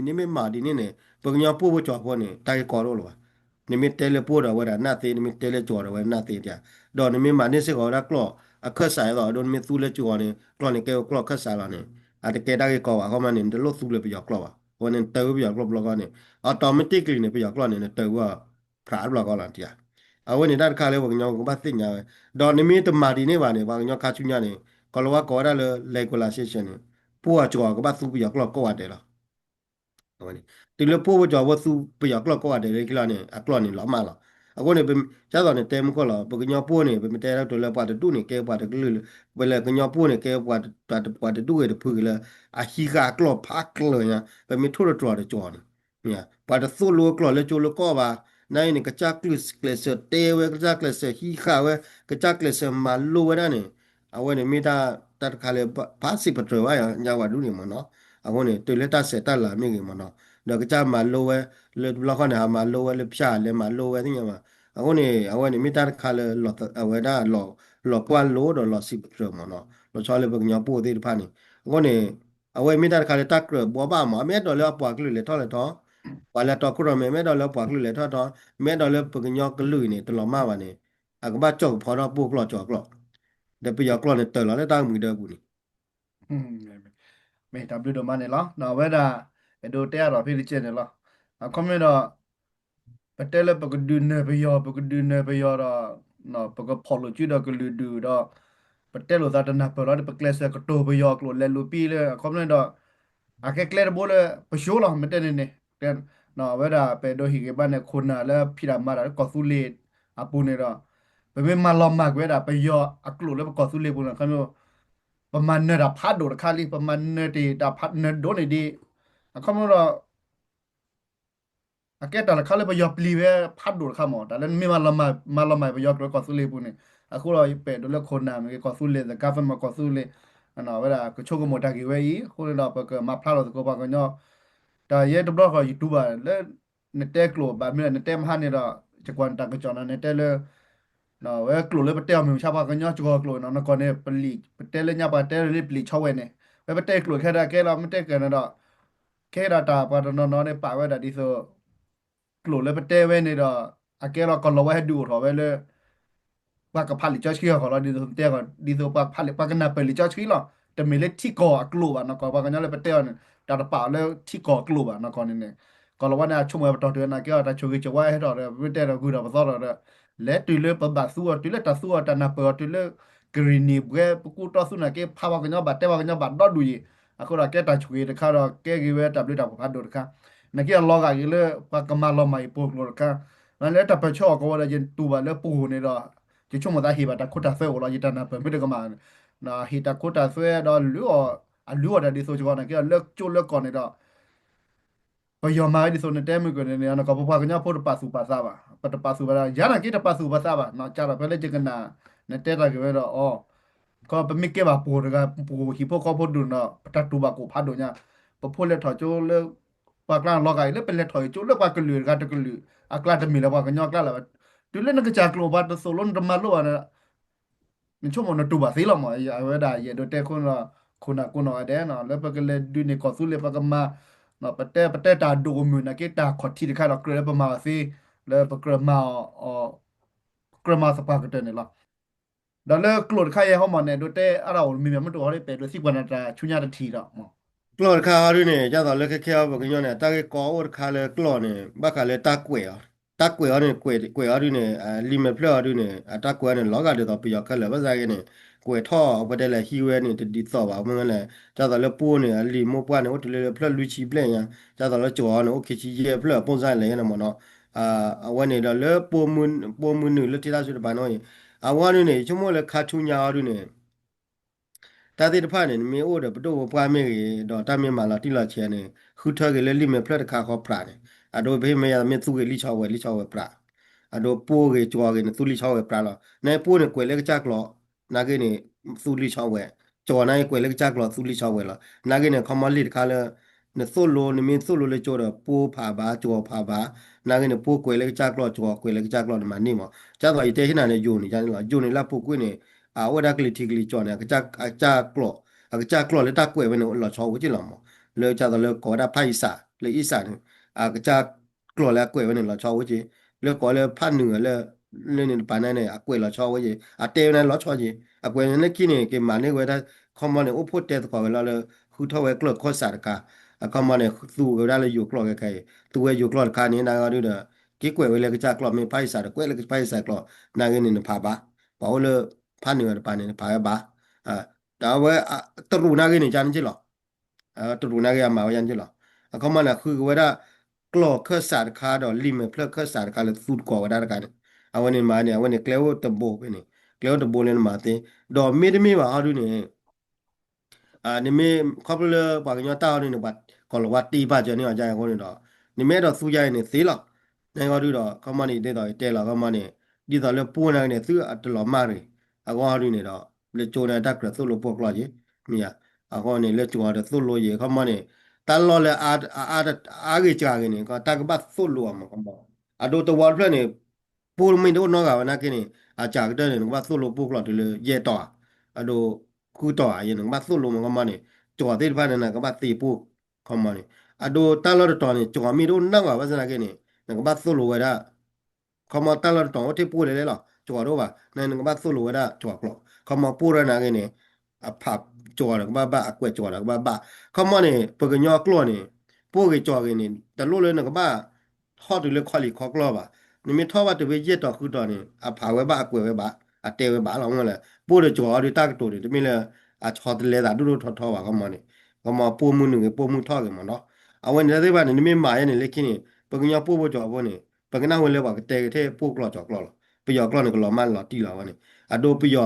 နမ့ၢ်မၤဒ်န့ၣ်န့ၣ် ပှၤကညီပှိၢ်ဖိကၠီၤဖိန့ၣ် တၢ်ဂ့ၢ်ကီတအိၣ်လၢၤဘၣ်. နမ့ၢ်တဲလၢပှိၢ်ဒီးဝဲဒၣ်နၢ်သ့ နမ့ၢ်တဲလၢကၠီၤဒီးဝဲနၢ်သ့ ဒီးနမ့ၢ်မၤန့ၢ်စ့ၢ်ကီးဝဲဒၣ်ကျိာ်အခၢၣ်စးအသိး အဒိနမ့ၢ်သူလၢကၠီၤန့ၣ် ကျိာ်န့ၣ်ကဲဝဲကျိာ်အခၢၣ်စးလီၤန့ၣ် အတကဲတၢ်ဂ့ၢ်ကီဘၣ် အခီမီန့ၣ် နတလိၣ်သူလၢပယီၤကျိာ်ဘၣ်. အဝဲန့ၣ်နတၢၤဝဲပယီၤကျိာ်ဘျီကီန့ၣ် automatically န့ၣ် ပယီၤကျိာ်န့ၣ် နတၢၤဝဲ ဖြးဘျီကီလီၤ. အဝဲန့ၣ်တၢ်တခါလၢပှၤကညီကဘၣ်သ့ၣ်ညါဝဲ ဒီးနမ့ၢ်တမၤဒ်န့ၣ်ဘၣ်န့ၣ် ပှၤကညီခါဆူညါန့ၣ် ကီၤလၤဝါကိးဝဲဒၣ်လၢ legalization န့ၣ် ပှိၢ်အကၠီၤကဘၣ်သူပယီၤကျိာ်ကိးဂၤဒဲးလီၤ. တုၤလၢပှိၢ်ဖိကၠီၤဖိသူပယီၤကျိာ်ကိးဂၤဒဲးလၢခံလီၤန့ၣ် အကျိာ်န့ၣ်လီၤမၢ်လီၤ. အဃိန့ၣ် ဒ်သိးန့ၣ်တဲမူခိၣ်လီၤ ပှၤကညီပှိၢ်န့ၣ် ပမ့ၢ်တဲလၢတလၢပှၤတဒူၣ်န့ၣ် ကဲပှၤတကလုာ်လၢ ပလဲၤကညီပှိၢ်န့ၣ် ကဲပှၤတဒူၣ်ဂ့ၤတဖုဂ့ၤလၢ အဟံးဃာ်အကျိာ်ဖးကျၢၤညါ ပမ့ၢ်ထိၣ်တတြီၤတကၠီၤန့ၣ် ပှၤတသိၣ်လိအကျိာ်လၢကၠိလၢကီၢ်ဘၣ်. နာ်အံၤန့ၣ် ကစၢ်ကျဲးစၢးတဲဝဲ ကစၢ်ကျဲးစၢးဟံးဃာ်ဝဲ ကစၢ်ကျဲးစၢးမၤလိဝဲဒၣ်န့ၣ် အဝဲန့ၣ်မ့ၢ်တၢ်တခါလၢ ဖးစံးပတြၢၤဘၣ်ညါဝဲဒၣ်န့ၣ်မ့ၢ်နီၤ. အဃိန့ၣ် တုၤလၢတၢ်ဆဲးတၢ်လၤမ့ၢ်ဂ့ၤမ့ၢ်နီၤ, ဒီးကစၢ်မၤလိဝဲ လၢတဘျီဃီန့ၣ် ဟးမၤလိဝဲလၢဖၠၣ်လဲၤမၤလိဝဲသ့ၣ်ညါဘၣ်. အဃိန့ၣ် အဝဲန့ၣ်မ့ၢ်တၢ်တခါလၢ အဝဲဒၣ် လီၤကွၢ်လိဒီးလီၤစံးပတြၢၤမ့ၢ်နီၤ, လီၤဆီလၢပကညီပှိၢ်သ့ၣ်တဖၣ်န့ၣ်. အဃိန့ၣ် အဝဲမ့ၢ်တၢ်တခါလၢတၢ်ကြၢးဘှီဘၣ်မး, အမ့ၢ်အဲၣ်ဒိးလၢအပှၤကလုာ်လဲၤထီၣ်လဲၤထီ, ပှၤလၢအတီခိၣ်ရိၣ်မဲ မ့ၢ်အဲၣ်ဒိးလၢပှၤကလုာ်လဲၤထီၣ်ထီ, မ့ၢ်အဲၣ်ဒိးလၢပကညီကလုာ်အံၤန့ၣ် တလီၤမၢ်ဘၣ်န့ၣ် အကဘၣ်ကၠီၣ်ကဖီထီၣ်ပှိၢ်ကျိာ်ကၠီၣ်ကျိာ်, ဒီးပယီၤကျိာ်န့ၣ် တၢၤလီၤလၢတၢ်မံၤဒၢပူၤန့ၣ် မ့ၢ်တၢ်ဘျုးဒိၣ်မးန့ၣ်လီၤ. အဝဲဒၣ် အဲၣ်ဒိးတဲအါထီၣ်ဖဲတကဲန့ၣ်လီၤ. အခီပညီဒီး ပတဲလၢပကဒုးနၢၤပယီၤ ပကဒုးနၢၤပယီၤဒီး ပကဖီၣ်လိာ်စုဒီးကလုာ်ဒူၣ်ဒီး ပတဲလိာ်သးတနၢ်ပၢၢ်လီၤဒီး ပကျဲးစၢးကတိၤပယီၤအကျိာ်လဲၤလူၤပံလၢ အခီပညီဒီး အကဲကျဲတဘိလၢပဆိလီၤ မ့ၢ်တဲန့ၣ်န့ၣ် အဝဲဒၣ်ပအဲၣ်ဒိးဟ့ၣ်ဂံၢ်ဘါန့ၣ် ခိၣ်နၢ်လၢဖံးတၢ်မၤတၢ်လၢကီၢ်သူလ့ၤအပူၤန့ၣ်ဒီး ပမ့ၢ်မၤလီၤမၢ်ကွံာ်ဝဲဒၣ်ပယီၤအကျိာ်လၢပကီၢ်သူလ့ၤပူၤန့ၣ် အခီပညီ ပမၤနၢၤတၢ်ဖးဒိၣ်တခါလံ, ပမၤနၢၤတ့ၢ်တၢ်ဖးနၢၤဒိၣ်န့ၣ်ဒံး, အခီပညီဒီး အကဲတၢ်တခါလၢပယီၤပျံၤဝဲဖးဒိၣ်တခါမး, တၢ်လၢနမ့ၢ်မၤလီၤမၢ် မၤလီၤမၢ်ပယီၤကျိာ်လၢကီၢ်သူလ့ၤပူၤန့ၣ်, အဃိဒီး ပအဲၣ်ဒိးလၢခိၣ်နၢ်မ့ၢ်ဂ့ၤ ကီၢ်သူလ့ၤ the government ကီၢ်သူလ့ၤ အဝဲဒၣ်ကဆိကမိၣ်တၢ်ဂ့ၢ်ဝဲအံၤ, အဃိန့ၣ်ဒီး ပကမၤဖျါလီၤသကိးပှၤကညီ တၢ်ယဲတဘျီဃီ ယတူၢ်ဘၣ်လၢ နတဲကျိာ်ဘၣ်မ့ၢ်ဒီး နတဲမဟါန့ၣ်ဒီး ယကွၢ်နတၢ်ကစီၣ်နီၤ နတဲလၢ ဝဲကျိာ်လၢပတဲအီၤမ့ၢ်မဆါ ပှၤကညီစှီၤကျိာ်နီၤ နကီၢ်န့ၣ် ပလံာ် ပတဲလၢညါပှၤတဲလၢပလံာ်ဆီဝဲန့ၣ် ဝဲပတဲကျိာ်ခဲဒၣ်ကဲလီၤ မ့ၢ်တဲကၢၤန့ၣ်ဒီး ခဲဒၣ်တၢ်ပှၤတနီၤနီၤန့ၣ် ပာ်ဝဲဒၣ်ဒ်သိး ကျိာ်လၢပတဲဝဲန့ၣ်ဒီး အကဲလီၤကီၢ်လီၤဝါဟဲဒုးအိၣ်ထီၣ်ဝဲလၢ ပှၤကဖးလံာ်စီဆှံအဂီၢ်လီၤ ဒ်သိးတဲအဂီၢ် ဒ်သိးပှၤကဖးလံာ် ပှၤကနၢ်ပၢၢ်လံာ်စီဆှံလီၤ. တမ့ၢ်လၢထံကီၢ်အကျိာ်ဘၣ်နီၢ်ကီၢ် ပှၤကညီလၢပတဲအီၤန့ၣ် တၢ်တပာ်အီၤလၢထံကီၢ်အကျိာ်ဘၣ်နီၢ်ကီၢ်န့ၣ်န့ၣ် ကီၢ်လီၤဝါန့ၣ် အဆိကမိၣ်ဝဲပတီၢ်တုၤဝဲန့ၣ် ကဲအီၤ တၢ်ဆိၣ်ဂ့ၤဆိၣ်ဝါဟဲထီၣ်ဒီး ပမ့ၢ်တဲဒီးဂုၢ်ထီၣ်ပသီထီၣ်ဒီး လဲၤတုၤလၢပဘၣ်သူအီၤ တုၤလၢတၢ်သူအီၤ တၢ်နၢ်ပၢၢ်အီၤ တုၤလၢကရံၣ်နံၣ်ဘှဲ ပကူၣ်တီသူနာ်က့ ဖးပှၤကညီဘၣ်တဲပှၤကညီဘၣ်ဒီဒူၣ်ယံၤ အဃိဒီးကဲတၢ်ဆိၣ်ဂ့ၤတခါဒီး ကဲဂ့ၤဝဲတၢ်ဘျုးတၢ်ဖှိၣ်ဖးဒိၣ်တခါ နာ်က့အလီၤဂာ်က့ၤလၢ ပှၤကမၤလီၤမၢ်အံၤပှိၢ်ကျိာ်တခါ လၢတၢ်ပၢၢ်ဆၢအီၤကဝီၤဒီး ယတူၢ်ဘၣ်လၢပှိၢ်န့ၣ်ဒီး ယဆိကမိၣ်သးဟ့ၣ်ဘၣ်တၢ်ခိတၢ်သွဲအိၣ်လီၤ ယတၢ်နၢ်ပၢၢ်မ့ၢ်တကမၣ် ဟ့ၣ်တၢ်ခိတၢ်သွဲဒီး လုၢ်အီၣ် အလုၢ်အီၣ်တၢ်ဒ်သိးကီးနာ်က့ဒီး လၢကၠိလၢကီၢ်န့ၣ်ဒီး ပယီၤမၤဝဲဒ်သိးနတဲမုၢ်ကၢၢ်န့ၣ်န့ၣ် နကီၢ်ပပှၤကညီဖိတပာ်သူၣ်ပာ်သးဘၣ် ပတပာ်သူၣ်ပာ်သး ယၤနာ်က့တပာ်သူၣ်ပာ်သးဘၣ် ကၢ်ဒီးဖဲလၢယကနၣ် နတဲတၢ်ဂ့ၢ်ဝဲဒီး အီ ကီးပမ့ၢ်ကဲဘၣ်ပှိၢ်တဂၤ ပှိၢ်ဟံၣ်ဖိဃီဖိဒူၣ်န့ၣ်ဒီး ပတၢ်တူၢ်ဘၣ်ကိၣ်ဖးဒိၣ်ညါ ပဖိလဲၤထီၣ်ကၠိလၢ ပှၤကျါလီၤဂာ်အံၤလၢပလဲၤထီၣ်ကၠိလၢပှၤကလုာ်တဂၤတကလုာ် အကျါတမ့ၢ်လၢပှၤကညီအကျါလၢၤဘၣ် တုၤလၢနကစၢ်ကျိာ်ပှၤတသိၣ်လိနတမၤလိဘၣ်န့ၣ် နဆိကမိၣ်နတူၢ်ဘၣ်သ့လီၤမး အဝဲဒၣ်ယအဲၣ်ဒိးတဲခိၣ်န့ၣ်ဒီး ခိၣ်နၢ်ကိးနီၢ်ဂၤဒဲး လၢပကလဲၤဒုးန့ၢ်ကီၢ်သူလ့ၤ ပကမၤ ပတဲပတဲတၢ်ဒိၣ်ကမုၢ်နာ်က့ တၢ်ခီၣ်ထံးတခါဒီး ကြၢးလၢပမၤအီၤသ့ လၢပကြၢးမၤအီၤ ကြၢးမၤသပှၢ်ကတၢၢ်န့ၣ်လီၤ. ဒီးလၢကျိာ်တခါယဲဟီမးန့ၣ် ဒိးတဲအါထီၣ်အိၣ်မံၤမ့ၢ်မ့ၢ်တအိၣ်ဟီ ပအဲၣ်ဒိးသံကွၢ်နၤတၢ်ဆူညါတထံၣ်ဒီး ကျိာ်တခါအီၤဒုန့ၣ် ဒ်သိးလၢခဲခဲအံၤပှၤကညီန့ၣ် တၢ်ဂ့ၢ်ကီအိၣ်တခါလၢကျိာ်န့ၣ် ဘၣ်ဃးလၢတၢ်ကွဲးအီၤ တၢ်ကွဲးအီၤန့ၣ် ကွဲးကွဲးအီၤဒုန့ၣ် လံာ်မဲာ်ဖျၢၣ်အီၤဒုန့ၣ် အတၢ်ကွဲးအီၤန့ၣ် လီၤဂာ်ဒ်သိးပယီၤခဲလၢာ် ဘၣ်ဆၣ်ဂ့ၤန့ၣ် ကွဲးထီၣ်အဝဲတဲလဲၣ်ဟံးဝဲန့ၣ် တဒ်သိးဘၣ် မ့ၢ်လဲၣ် ဒ်သိးလၢပှိၢ်န့ၣ် အလံာ်မိၢ်ပှၢ်န့ၣ် အိၣ်တုၤလၢဖျၢၣ်လွံၢ်ဆံဘျဲၣ်ညါ ဒ်သိးလၢကၠီၤအီၤန့ၣ် အိၣ်ခံဆံယဲၢ်ဖျၢၣ် အပိၢ်စၢ်လဲၣ်န့ၣ်မ့ၢ်နီၤ အဝဲန့ၣ်ဒီးလၢ ပိာ်မုၣ်နုာ်လၢထံတၢ်စုတပၤန့ၣ် အဝဲဒုန့ၣ် ယဆိကမိၣ်လၢခါဆူညါအီၤဒုန့ၣ် တၢ်သ့ၣ်တဖၣ်န့ၣ် နမ့ၢ်အိၣ်ဒီးပဒိၣ်ပပှၢ်မ့ၢ်ဂ့ၤ ဒီးတၢ်မ့ၢ်မၤလီၤတံၢ်လီၤဆဲးန့ၣ် ဃုထၢဂ့ၤလၢလံာ်မဲာ်ဖျၢၣ်တခါဃီပြးန့ၣ် အဒိ ပဟ့ၣ်မ့ၢ်ယၤမ့ၢ်သူဂ့ၤလံာ်ဆီဝဲ လံာ်ဆီဝဲပြး အဒိ ပိာ်ဂ့ၤကၠီၤဂ့ၤန့ၣ် သူလံာ်ဆီဝဲပြးလီၤ နပှိၢ်န့ၣ် ကွဲးလၢကစၢ်ကျိာ် နာ်က့န့ၣ် သူလံာ်ဆီဝဲ ကၠီၤနာ်က့ ကွဲးလၢကစၢ်ကျိာ် သူလံာ်ဆီဝဲလီၤ နာ်က့န့ၣ် ခီမီလံာ်တခါလၢ နသိၣ်လိ နမ့ၢ်သိၣ်လိလၢကၠိဒီး ပိာ်ဖးဘၣ် ကၠီၤဖးဘၣ် နာ်က့န့ၣ် ပိာ်ကွဲးလၢကစၢ်ကျိာ် ကၠီၤကွဲးလၢကစၢ်ကျိာ်န့ၣ် မၤန့ၢ်မး ဒ်သိးယတဲဟ့ၣ်နၤန့ၣ် ယိၤန့ၣ် ယိၤန့ၣ်လၢအပူၤကွံာ်န့ၣ် အအိၣ်ဝဲဒၣ်ကလံၤထံးကလံၤကၠီၤန့ၣ် အကစၢ်ကျိာ် အကစၢ်ကျိာ်လၢတၢ်ကွဲးဝဲန့ၣ် လီၤဆီအိၣ်က့လီၤမး လၢဒ်သိးလၢကိးဝဲဒၣ်ဖၣ်အံစး လၢအံစးန့ၣ် အကစၢ်ကျိာ်လၢအကွဲးဝဲန့ၣ် လီၤဆီအိၣ်က့ လၢကိးလၢဖၣ်နုာ်လၢ လၢန့ၣ်တပၤန့ၣ် အကွဲးလီၤဆီအိၣ်က့ အတဲဝဲန့ၣ်လီၤဆီက့ အကွဲးန့ၣ်လၢခံန့ၣ် က့ၤမၤန့ၢ်ဝဲဒၣ် ခီမီန့ၣ် အိၣ်ဖှိၣ်တဲသကိးဝဲလီၤလၢ ဃုထီၣ်ဝဲကျိာ်ခၢၣ်စးတခါ အခီမီန့ၣ် သူဝဲဒၣ်လၢယိၤကျိာ်ခဲခဲအံၤ သူဝဲယိၤကျိာ်တခါန့ၣ် နာ်က့အီၤဒုဒီး က့ၤကွဲးဝဲလၢကစၢ်ကျိာ် မ့ၢ်ဖၣ်အံစးဒီး ကွဲးလၢဖၣ်အံစးကျိာ် နာ်က့န့ၣ် နဖးဘၣ် ပှၤအိၣ်လၢ ဖၣ်နုာ်တပၤန့ၣ် နဖးဝဲဘၣ် တၢ်ဝဲ တရူးနာ်က့န့ၣ် ယါန့ၣ်က့လီၤ တရူးနာ်က့အမၤဝဲယါန့ၣ်က့လီၤ အခီမီန့ၣ် ဃုက့ၤဝဲဒၣ် ကျိာ်ခၢၣ်စးတခါဒီး လံာ်မဲာ်ဖျၢၣ်ခၢၣ်စးတခါလၢသူသကိးဝဲဒၣ်တခါန့ၣ် အဝဲန့ၣ်မၤန့ၣ် အဝဲန့ၣ် ကျဲအိၣ်တဘိဖဲန့ၣ် ကျဲအိၣ်တဘိလၢနမၤသ့ ဒီးမ့တမ့ၢ်ဘၣ်ဟီဒုန့ၣ် နမ့ၢ်ခီဖျိလၢပှၤကညီတၢ်အီၤဒုန့ၣ် ပှၤကီၢ်လီၤဝါတ့ပာ်စၢၤန့ၢ်အီၤယါအဃိန့ၣ်ဒီး နမ့ၢ်အဲၣ်ဒိးသူယါအံၤန့ၣ်သ့လီၤ နာ်က့အီၤဒုဒီး ခီမီန့ၣ် ဒ်သိးယတဲလီၤ ခီမီန့ၣ် ဒ်သိးလၢပှိၢ်နာ်က့န့ၣ် သုတလီၤမၢ်ရံၣ် အဂီၢ်ဒုန့ၣ်ဒီး လၢကၠိန့ၣ်တၢ်ကြၢးသိၣ်လိပိာ်ကျိာ်က့ မ့ၢ်ဧါ အဃိန့ၣ် လၢကၠီၤတသိၣ်လိယဲၢ် ခီမီန့ၣ် တၢ်လီၢ်လၢအါဂ့ၤစှၤဂ့ၤန့ၣ် တၢ်ကဘၣ်သိၣ်လိအီၤမး ခီမီ, အဒိတဝီတဖျၢၣ်န့ၣ် ပိၢ်မ့ၢ်တအိၣ်နီတဂၤဝဲနာ်က့န့ၣ် အစှၤကတၢၢ်န့ၣ် နကဘၣ်သိၣ်လိပိၢ်ကျိာ်တုၤလၢယဲၢ်တီၤဧါ, အဒိ ဃုတီၤဧါ ယဲၢ် နကဘၣ်သိၣ်လိမး ခီမီန့ၣ် ကၠီၤသ့ၣ်တဖၣ်န့ၣ် နကဘၣ်သ့ပိၢ် ခီမီန့ၣ် အဒိတၢ်လီၢ်တတီၤန့ၣ် ကၠီၤမ့ၢ်တအိၣ်နီတဂၤဘၣ်ဆၣ်နာ်က့န့ၣ် နကဘၣ်သိၣ်လိဝဲဒၣ် ခီမီတၢ်လီၢ်တတီၤအိၣ်ထဲပိၢ်လဲၣ်လဲၣ်လီၤ ကၠီၤတအိၣ်ဘၣ် နကဘၣ်သိၣ်လိဝဲဒၣ်ကၠီၤကျိာ် ခီမီပိၢ်ရၢနာ်က့န့ၣ် အဖးကၠီၤဒီးကဘၣ်ဘၣ် အကွဲးကၠီၤဒီးကဘၣ်ဘၣ် ခီမီန့ၣ် ပှၤကညီကျိာ်န့ၣ် ပိၢ်ဂ့ၤကၠီၤဂ့ၤန့ၣ် တလိၣ်လၢနကဘၣ် ထီၣ်တုၤလၢခီလံာ်ခီကျီၢ်ဘၣ်, နမ့ၢ်ထီၣ်ဘၣ်တုၤဖဲယဲၢ်တီၤဃုတီၤန့ၣ် အဖးဝဲဘၣ်အကွဲးဝဲဘၣ် အတဲဝဲဘၣ်လီၤ မ့ၢ်လၢ ပိၢ်ဒီးကၠီၤအီၤဒုးတၢ်ကတိၤန့ၣ် တမ့ၢ်လၢ အဆီတလဲသးဒိၣ်ဒိၣ်ထီထီဘၣ် ခီမီန့ၣ် ခီမီပိၢ်မုၢ်နုာ်ဂ့ၤ ပိၢ်မုၢ်ထီၣ်ဂ့ၤမးနီၤ, အဝဲန့ၣ်တၢ်သ့ၣ်တဖၣ်န့ၣ် နမ့ၢ်မၤယဲန့ၣ်လၢခံန့ၣ် ပှၤကညီပိၢ်ဖိကၠီၤဖိန့ၣ် ပကနၣ်ဝဲလၢပှၤကတဲကထဲပိၢ်ကျိာ်ကၠီၤကျိာ်လီၤ, ပယီၤကျိာ်န့ၣ် ကလီၤမၢ်လီၤတံၢ်လီၤဝဲန့ၣ် အဒိပယီၤ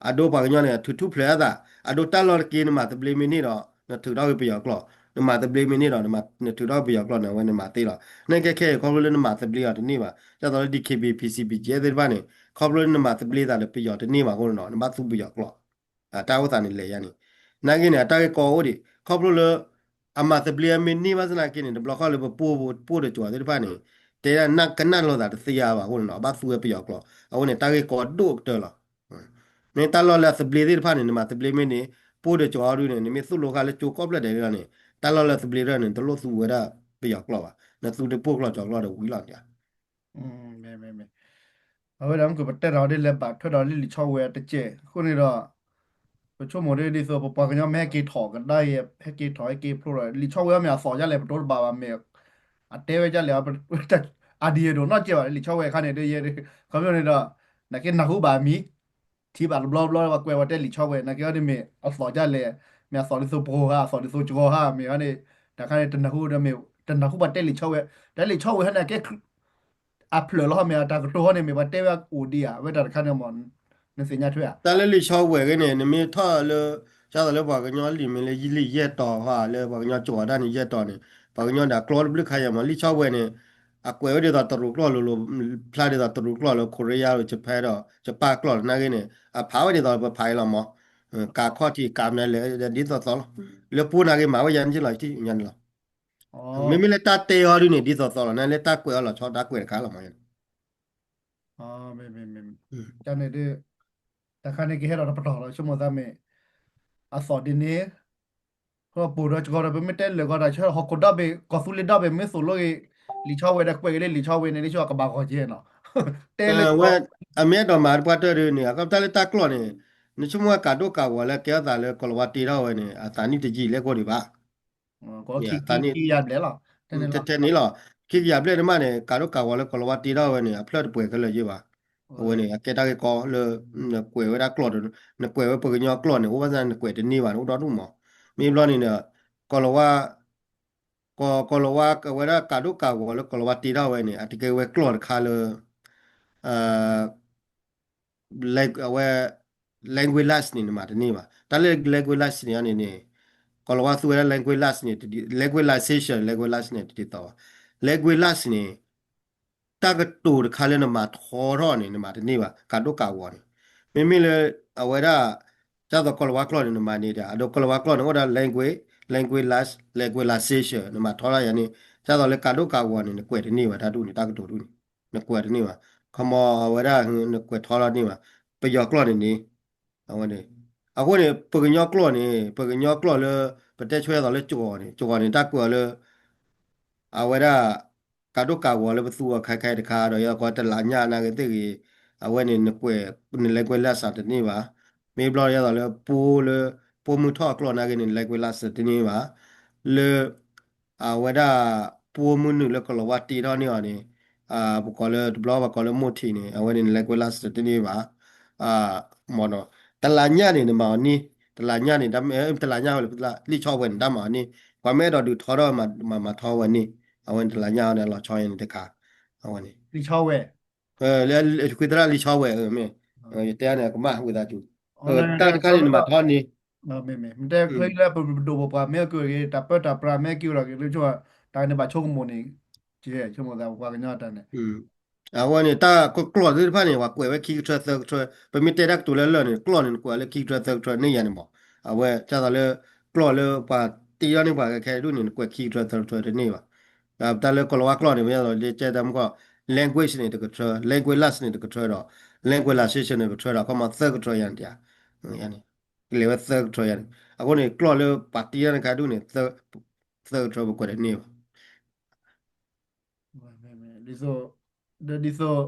အဒိပှၤကညီန့ၣ် ထုးထူၣ်ဖျဲးအသး အဒိတၢ်လီၢ်တက့ၢ် နမၤသဘျ့မ့ၢ်န့ၢ်ဒီး နထုးထီၣ်က့ၤပယီၤကျိာ်, နမၤသဘျ့မ့ၢ်န့ၢ်ဒီး နထုးထီၣ်က့ၤပယီၤကျိာ်န့ၣ် အဝဲန့ၣ်မၤသ့လီၤ, နကဲခဲအံၤခီဖျိလၢနမၤသဘျ့အီၤတန့ၢ်ဘၣ် ဒ်သိးလၢ DKBA PC BGF သ့ၣ်တဖၣ်န့ၣ် ခီဖျိလၢနမၤသဘျ့သးဒီးပယီၤတန့ၢ်ဘၣ်အဃိန့ၣ်ဒီး နဘၣ်သူပယီၤကျိာ် တၢ်အိၣ်သးန့ၣ်လဲၤယါန့ၣ်, နာ်က့န့ၣ် အတၢ်ဂ့ၢ်ကီအိၣ်ဒံး ခီဖျိလၢ အမၤသဘျ့အမ့ၢ်န့ၢ်ဘၣ်ဆၣ်နာ်က့န့ၣ် တဘျီဃီလၢပပိၢ်ဖိ ပိၢ်ဒီးကၠီၤသ့ၣ်တဖၣ်န့ၣ် တဲဒၣ်နၢ်ကနၣ်လိာ်သးတသ့ယါဘၣ်အဃိန့ၣ်ဒီး အဘၣ်သူဝဲပယီၤကျိာ် အဃိန့ၣ် တၢ်ဂ့ၢ်ကီဒိၣ်ကတၢၢ်လီၤ. မ့ၢ်တၢ်လီၢ်လၢအသဘျ့သ့ၣ်တဖၣ်န့ၣ် နမၤသဘျ့မ့ၢ်န့ၣ် ပိၢ်ဒီးကၠီၤအီၤဒုန့ၣ် နမ့ၢ်သိၣ်လိခါလၢကၠိကီၢ်ဖျၢၣ်ဒဲးန့ၣ် တၢ်လီၢ်လၢအသဘျ့တဖၣ်န့ၣ် နတလိၣ်သူဝဲဒၣ်ပယီၤကျိာ်ဘၣ် နသူတပိၢ်ကျိာ်ကၠီၤကျိာ်ဒီးဝံၤလီၤန့ၣ် မ့ၢ် မ့ၢ် မ့ၢ် အဝဲဒၣ်မ့ၢ်ကပတဲထီၣ်ဒ်လဲၣ်ဘၣ်ထွဲဒီးလၢလံာ်ဆီဝဲတကဲး အဃိန့ၣ်ဒီး ပဆိကမိၣ်ဒ်ဒ်သိး ပပှၤကညီမ့ၢ်ဟဲက့ၤထီၣ်ကဒါအံၤ ဟဲက့ၤထီၣ်ဟဲက့ၤဖျိဒီး လံာ်ဆီဝဲအီၤမ့ၢ်အသီၣ်ဒ်လဲၣ် ပတိတဘၣ်ဘၣ်မ့ၢ် အတဲဝဲဒ်လဲၣ် အဒံးဒိၣ်နီၢ်ကဲးဘၣ် လံာ်ဆီဝဲအခါန့ၣ် ဒ်ယဲ ခီဖျိန့ၣ်ဒီး နာ်က့နၢ်ဟူဘၣ်အမံၤ ထံၣ်ဘၣ်တဘျီဘျီ ပှၤကွဲးဝဲတဲလံာ်ဆီဝဲ နာ်က့အီၤဒ်မ့ၢ်အသီၣ်ဒ်လဲၣ် မ့ၢ်အသီၣ်ဒ်သိးပှိၤဧါ အသီၣ်ဒ်သိးကၠီၤဧါ မ့ၢ်အီၤန့ၣ် တၢ်ခါန့ၣ် တနၢ်ဟူဒီးမ့ၢ် တနၢ်ဟူပှၤတဲလံာ်ဆီဝဲ တဲလံာ်ဆီဝဲဟဲန့ၣ်ကဲ အဖျၢၣ်လီၤမ့ၢ် တၢ်ကတိၤဟီန့ၣ် မ့ၢ်ပှၤတဲဝဲအိၣ်ဒံးဧါ ဝဲတၢ်တခါန့ၣ်မ့ၢ် နသ့ၣ်ညါထွဲဧါ တၢ်လၢလံာ်ဆီဝဲဂ့ၤန့ၣ် နမ့ၢ်ထီၣ်လၢ ဒ်သိးလၢပှၤကညီလံာ်မ့ၢ်လၢလံာ်ယဲၢ်တီၤဟီ လၢပှၤကညီကၠီၤဒၣ်န့ၣ်ယဲၢ်တီၤန့ၣ် ပှၤကညီဒၣ်ကျီတဘျုးခါယဲၢ်မး လံာ်ဆီဝဲန့ၣ် အကွဲးဝဲဒ်သိးတရူးကျီၢ်လိၤလိၤ ဖျါဒ်သိးတရူးကျီၢ်လၢ Korea ဒီး Japan ဒီး Japan ကျီၢ်နာ်က့န့ၣ် အဖးဝဲဒ်သိးပဖးအံၤလီၤမး ကးခီၣ်ထံးကးမနုၤလဲၣ် ဒ်သိးသိးလီၤ လၢပှိၤနာ်က့မၤဝဲယါန့ၣ်လီၤ ထံၣ်ညါန့ၣ်လီၤ မ့မ့ၢ်လၢတၢ်တဲအီၤဒ်န့ၣ် ဒ်သိးသိးလီၤ နလၢတၢ်ကွဲးအီၤလီၤဆီ တၢ်ကွဲးတခါလီၤမး တၢ်န့ၣ်ဒ် တၢ်ခါန့ၣ်ကဟဲဒီးတပတီၢ်လီၤ ဆိကမိၣ်သးမ့ၢ် အသီၣ်ဒ်န့ၣ် ပှိၤဒီးကၠီၤဒီး ပမ့ၢ်တဲလၢာ်ကီးတၢ်ဆၢ ဟီၣ်ခိၣ်ဒီဘ့ၣ် ကီၢ်သူလ့ၤဒီဘ့ၣ် မ့ၢ်သိၣ်လိဂ့ၤ လံာ်ဆီဝဲဒီးကွဲးက့ၤလၢလံာ်ဆီဝဲန့ၣ် ဒ်ဆိကဘၣ်ဂီၤကဲနီၤ တဲလၢ အမ့ၢ်အဲၣ်ဒိးမၤတပှၢ်တၢၢ်ဒ်န့ၣ် အခီပညီလၢတၢ်ကျီၢ်န့ၣ် နဆိကမိၣ်ကးဒိၣ်ကးဂီၤလၢကဲထီၣ်သးလၢကီၢ်လၤဝါတ့ထီၣ်ဝဲန့ၣ် အသးနံၣ်တယံာ်လဲၣ်ကိၢ်ဒံးဘၣ် ထဲန့ၣ်လီၤ ထဲန့ၣ်လီၤ ခံကယၤဘျဲၣ်န့ၣ်မးန့ၣ် ကးဒိၣ်ကးဂီၤလၢကီၢ်လၤဝါတ့ထီၣ်ဝဲန့ၣ် အဖျၢၣ်တပှဲၤခဲလၢာ်ယဲၢ်ဘၣ် အဝဲန့ၣ် အကဲတၢ်ဂ့ၢ်ကီလၢ နကွဲးဝဲဒၣ်ကျီၢ် နကွဲးဝဲပှၤကညီကျီၢ်န့ၣ် အိၣ်ဘၣ်ဆၣ်နကွဲးတန့ၢ်ဘၣ်န့ၣ် အိၣ်ဒီဒူၣ်မး မ့ၢ်ဘျီန့ၣ် ကီၢ်လၤဝါ ကီၢ်လၤဝါအဝဲဒၣ်ကးဒိၣ်ကးဂီၤလၢကီၢ်လၤဝါတ့ထီၣ်ဝဲန့ၣ် အတကဲဝဲကျီၢ်တခါလၢ အဝဲ language less န့ၣ် နမၤတန့ၢ်ဘၣ် တၢ်လၢ language less န့ၣ်န့ၣ် ကီၢ်လၤဝါသူဝဲဒၣ် language less န့ၣ် language lessation language less န့ၣ် တဒ်သိးဘၣ် language less န့ၣ် တၢ်ကတိၤတခါလၢနမၤထီထီၣ်န့ၣ် နမၤတန့ၢ်ဘၣ် ကးဒိၣ်ကးဂီၤန့ၣ် မ့မ့ၢ်လၢ အဝဲဒၣ် ဒ်သိးကီၢ်လၤဝါကျီၢ်န့ၣ် နမၤန့ၢ်ဒၣ် အဒိကီၢ်လၤဝါကျီၢ်န့ၣ် အိၣ်ဒီး language language less language lessation နမၤထီထီၣ်ယၤန့ၣ် ဒ်သိးလၢကးဒိၣ်ကးဂီၤန့ၣ် နကွဲးတန့ၢ်ဘၣ်တၢ်ဒ်န့ၣ် တၢ်ကတိၤဒ်န့ၣ် နကွဲးတန့ၢ်ဘၣ် ခီမီအဝဲဒၣ် နကွဲးထီထီၣ်န့ၢ်ဘၣ် ပယီၤကျီၢ်န့ၣ်န့ၣ် အဝဲန့ၣ် အဃိန့ၣ် ပှၤကညီကျီၢ်န့ၣ် ပှၤကညီကျီၢ်လၢ ပတဲဆၢယဲသိးလၢကၠီၤန့ၣ် ကၠီၤန့ၣ် တၢ်ကွဲးအီၤလၢ အဝဲဒၣ် ကးဒိၣ်ကးဂီၤလၢပသူအီၤခဲခဲတခါဒီး ယဲသိးကီးတလးညၣ်နာ်က့သ့ၣ်ဂ့ၤ အဝဲန့ၣ် နကွဲး န language less တန့ၢ်ဘၣ် မ့ၢ်ဘျီယဲသိးလၢပိၢ်လၢ ပိၢ်မုၢ်ထီၣ်အကျီၢ်နာ်က့န့ၣ် language less တန့ၢ်ဘၣ် လၢ အဝဲဒၣ် ပိၢ်မုၢ်နုာ်လၢကီၢ်လၤဝါတ့ထီၣ်န့ၢ်အီၤန့ၣ် ပကိးလၢတဘျီပှၤကိးလၢမိၢ်ထံးန့ၣ် အဝဲန့ၣ် language less တန့ၢ်ဘၣ် မ့ၢ်နီၤ တလးညၣ်န့ၣ် နမၤအီၤန့ၢ် တလးညၣ်န့ၣ် တလးညၣ်ဝဲလၢ လံာ်ဆီဝဲန့ၣ် တၢ်မၤအီၤန့ၢ် ပှၤမ့ၢ်အဲၣ်ဒိးဒုးထီထီၣ်မၤမၤထီဝဲန့ၣ် အဝဲန့ၣ် တလးညၣ်အီၤန့ၣ် အလီၤဆီယဲန့ၣ်တခါ အဝဲန့ၣ် လံာ်ဆီဝဲ လံာ်ဆီဝဲ မ့ၢ် ယတဲန့ၣ် ကမၣ်ဝံသးစူၤ တၢ်တခါန့ၣ် နမၤထီန့ၢ် မ့ၢ် မ့ၢ် မ့ၢ်တဲဖဲလၢပဒိၣ်ပပှၢ်မ့ၢ်က့ၤ တၢ်ပၢတၢ်ပြးမ့ၢ်က့ၤဒီးက့ၤလၢ တၢ်န့ၣ်ဘၣ်ဆိကမိၣ်န့ၣ် ဆိကမိၣ်သးပပှၤကညီတၢ်န့ၣ် အဝဲန့ၣ် တၢ်ကကျီၢ်သ့ၣ်တဖၣ်န့ၣ် ပှၤကွဲးဝဲခံကထၢသၢကထၢ ပမ့ၢ်တဲတၢ်ကတိၤလၢလၢာ်န့ၣ် ကျီၢ်န့ၣ် နကွဲးလၢခံကထၢသၢကထၢန့ၣ်ယါန့ၣ်မး အဝဲ ဒ်သိးလၢ ကျိာ်လၢပှၤတ့ထီၣ်န့ၢ်ပှၤခဲဒူၣ်န့ၣ် နကွဲးခံကထၢသၢကထၢတန့ၢ်ဘၣ်. ဒီးတၢ်လၢကီၤလၤဝါကျိာ်န့ၣ် မ့ၢ်လီၤ လၢကဲတၢ်မုၢ်ကီၢ် language န့ၣ်တကထၢ language laws န့ၣ်တကထၢဒီး language legislation န့ၣ်ကထၢဒီး ခီမီသၢကထၢယၤန့ၣ်တယၤ ကလဲၤဝဲသၢကထၢယၤန့ၣ် အဃိန့ၣ် ကျိာ်လၢပှၤတ့ထီၣ်န့ၢ်ခဲဒူၣ်န့ၣ် သၢကထၢပကွဲးတန့ၢ်ဘၣ်. ဒ်သိး ဒ်သိး ဒ်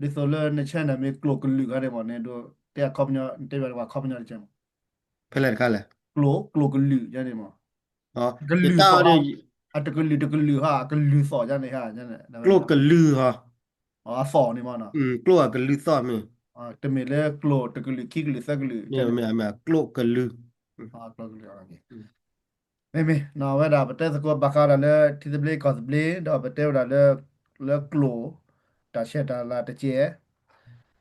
သိးလၢန channel မ့ၢ်ကျိာ်ကလုာ်ခါန့ၣ်မးန့ၣ် ဒိးတဲအခီပညီ နတဲဘၣ်ပှၤခီပညီတကဲမး ဖဲလဲၣ်တခါလဲၣ် ကျိာ် ကျိာ်ကလုာ်ယါန့ၣ်မး ကလုာ်သီၣ် အတကလုာ်တကလုာ်ဟါ အကလုာ်သီၣ်ယါန့ၣ်ဟါ ကျိာ်ကလုာ်ဟီ အသီၣ်န့ၣ်မးနီၤ ကျိာ်အကလုာ်သီၣ်မ့ၢ် တမ့ၢ်လၢကျိာ်တကလုာ်ခံကလုာ်သၢကလုာ် ကျိာ်ကလုာ် မ့မ့ၢ် အဝဲဒၣ်ပတဲသကိးဘၣ်ဃးဒီးလၢ ထံသဘျ့ကီၢ်သဘျ့ ဒီးပတဲဝဲဒၣ်လၢ လၢကျိာ် တၢ်ဆဲးတၢ်လၤတကဲ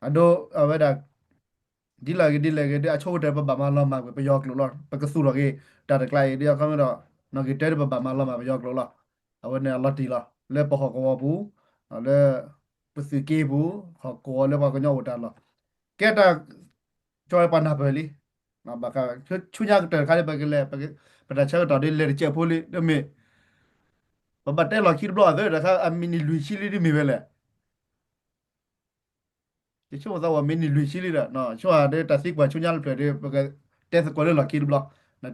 အဒိ အဝဲဒၣ် ဒ်လဲၣ်ဂ့ၤဒ်လဲၣ်ဂ့ၤဒီး အဆိကတၢၢ်ပဘၣ်မၤလီၤမၢ်ကွံာ်ပယီၤကျိာ်လီၤ. ပကသူၣ်ထီၣ်က့ၤ တၢ်တကျါအံၤဒီး အခီပညီဒီး နီၢ်ဂ့ၤတဲဒီးပဘၣ်မၤလီၤမၢ်ပယီၤကျိာ်လီၤ. အဝဲန့ၣ်အလီၤတံၢ်လီၤ. လၢပဟီၣ်ကဝီၤပူၤ လၢ ပသုးက့ပူၤ ဟီၣ်ကဝီၤလၢပှၤကညီအိၣ်တၢ်လီၢ် ကဲတၢ် ကၠီပှၤနၢ်ပၢၢ်လံ. ဘၣ်ဃး ဆူညါကတၢၢ်တခါန့ၣ် ပကလဲၤ ပတၢ်ဆၢကတီၢ်ဒ်လဲၣ်တကဲးဖိလံ တမ့ၢ် ပဘၣ်တဲလီၢ်ခံတဘျီအသၢတခါ အမံးနံးလွံၢ်ဆံလံဒ်မ့ၢ်ဝဲလဲၣ်. ယဆိကမိၣ်သးဝဲမံးနံးလွံၢ်ဆံလံဒီး ဆိကမိၣ်ဒီးတၢ်သံကွၢ်ဆူညါတဖျၢၣ်ဒီး ပကတဲသကိးလၢလီၢ်ခံတဘျီ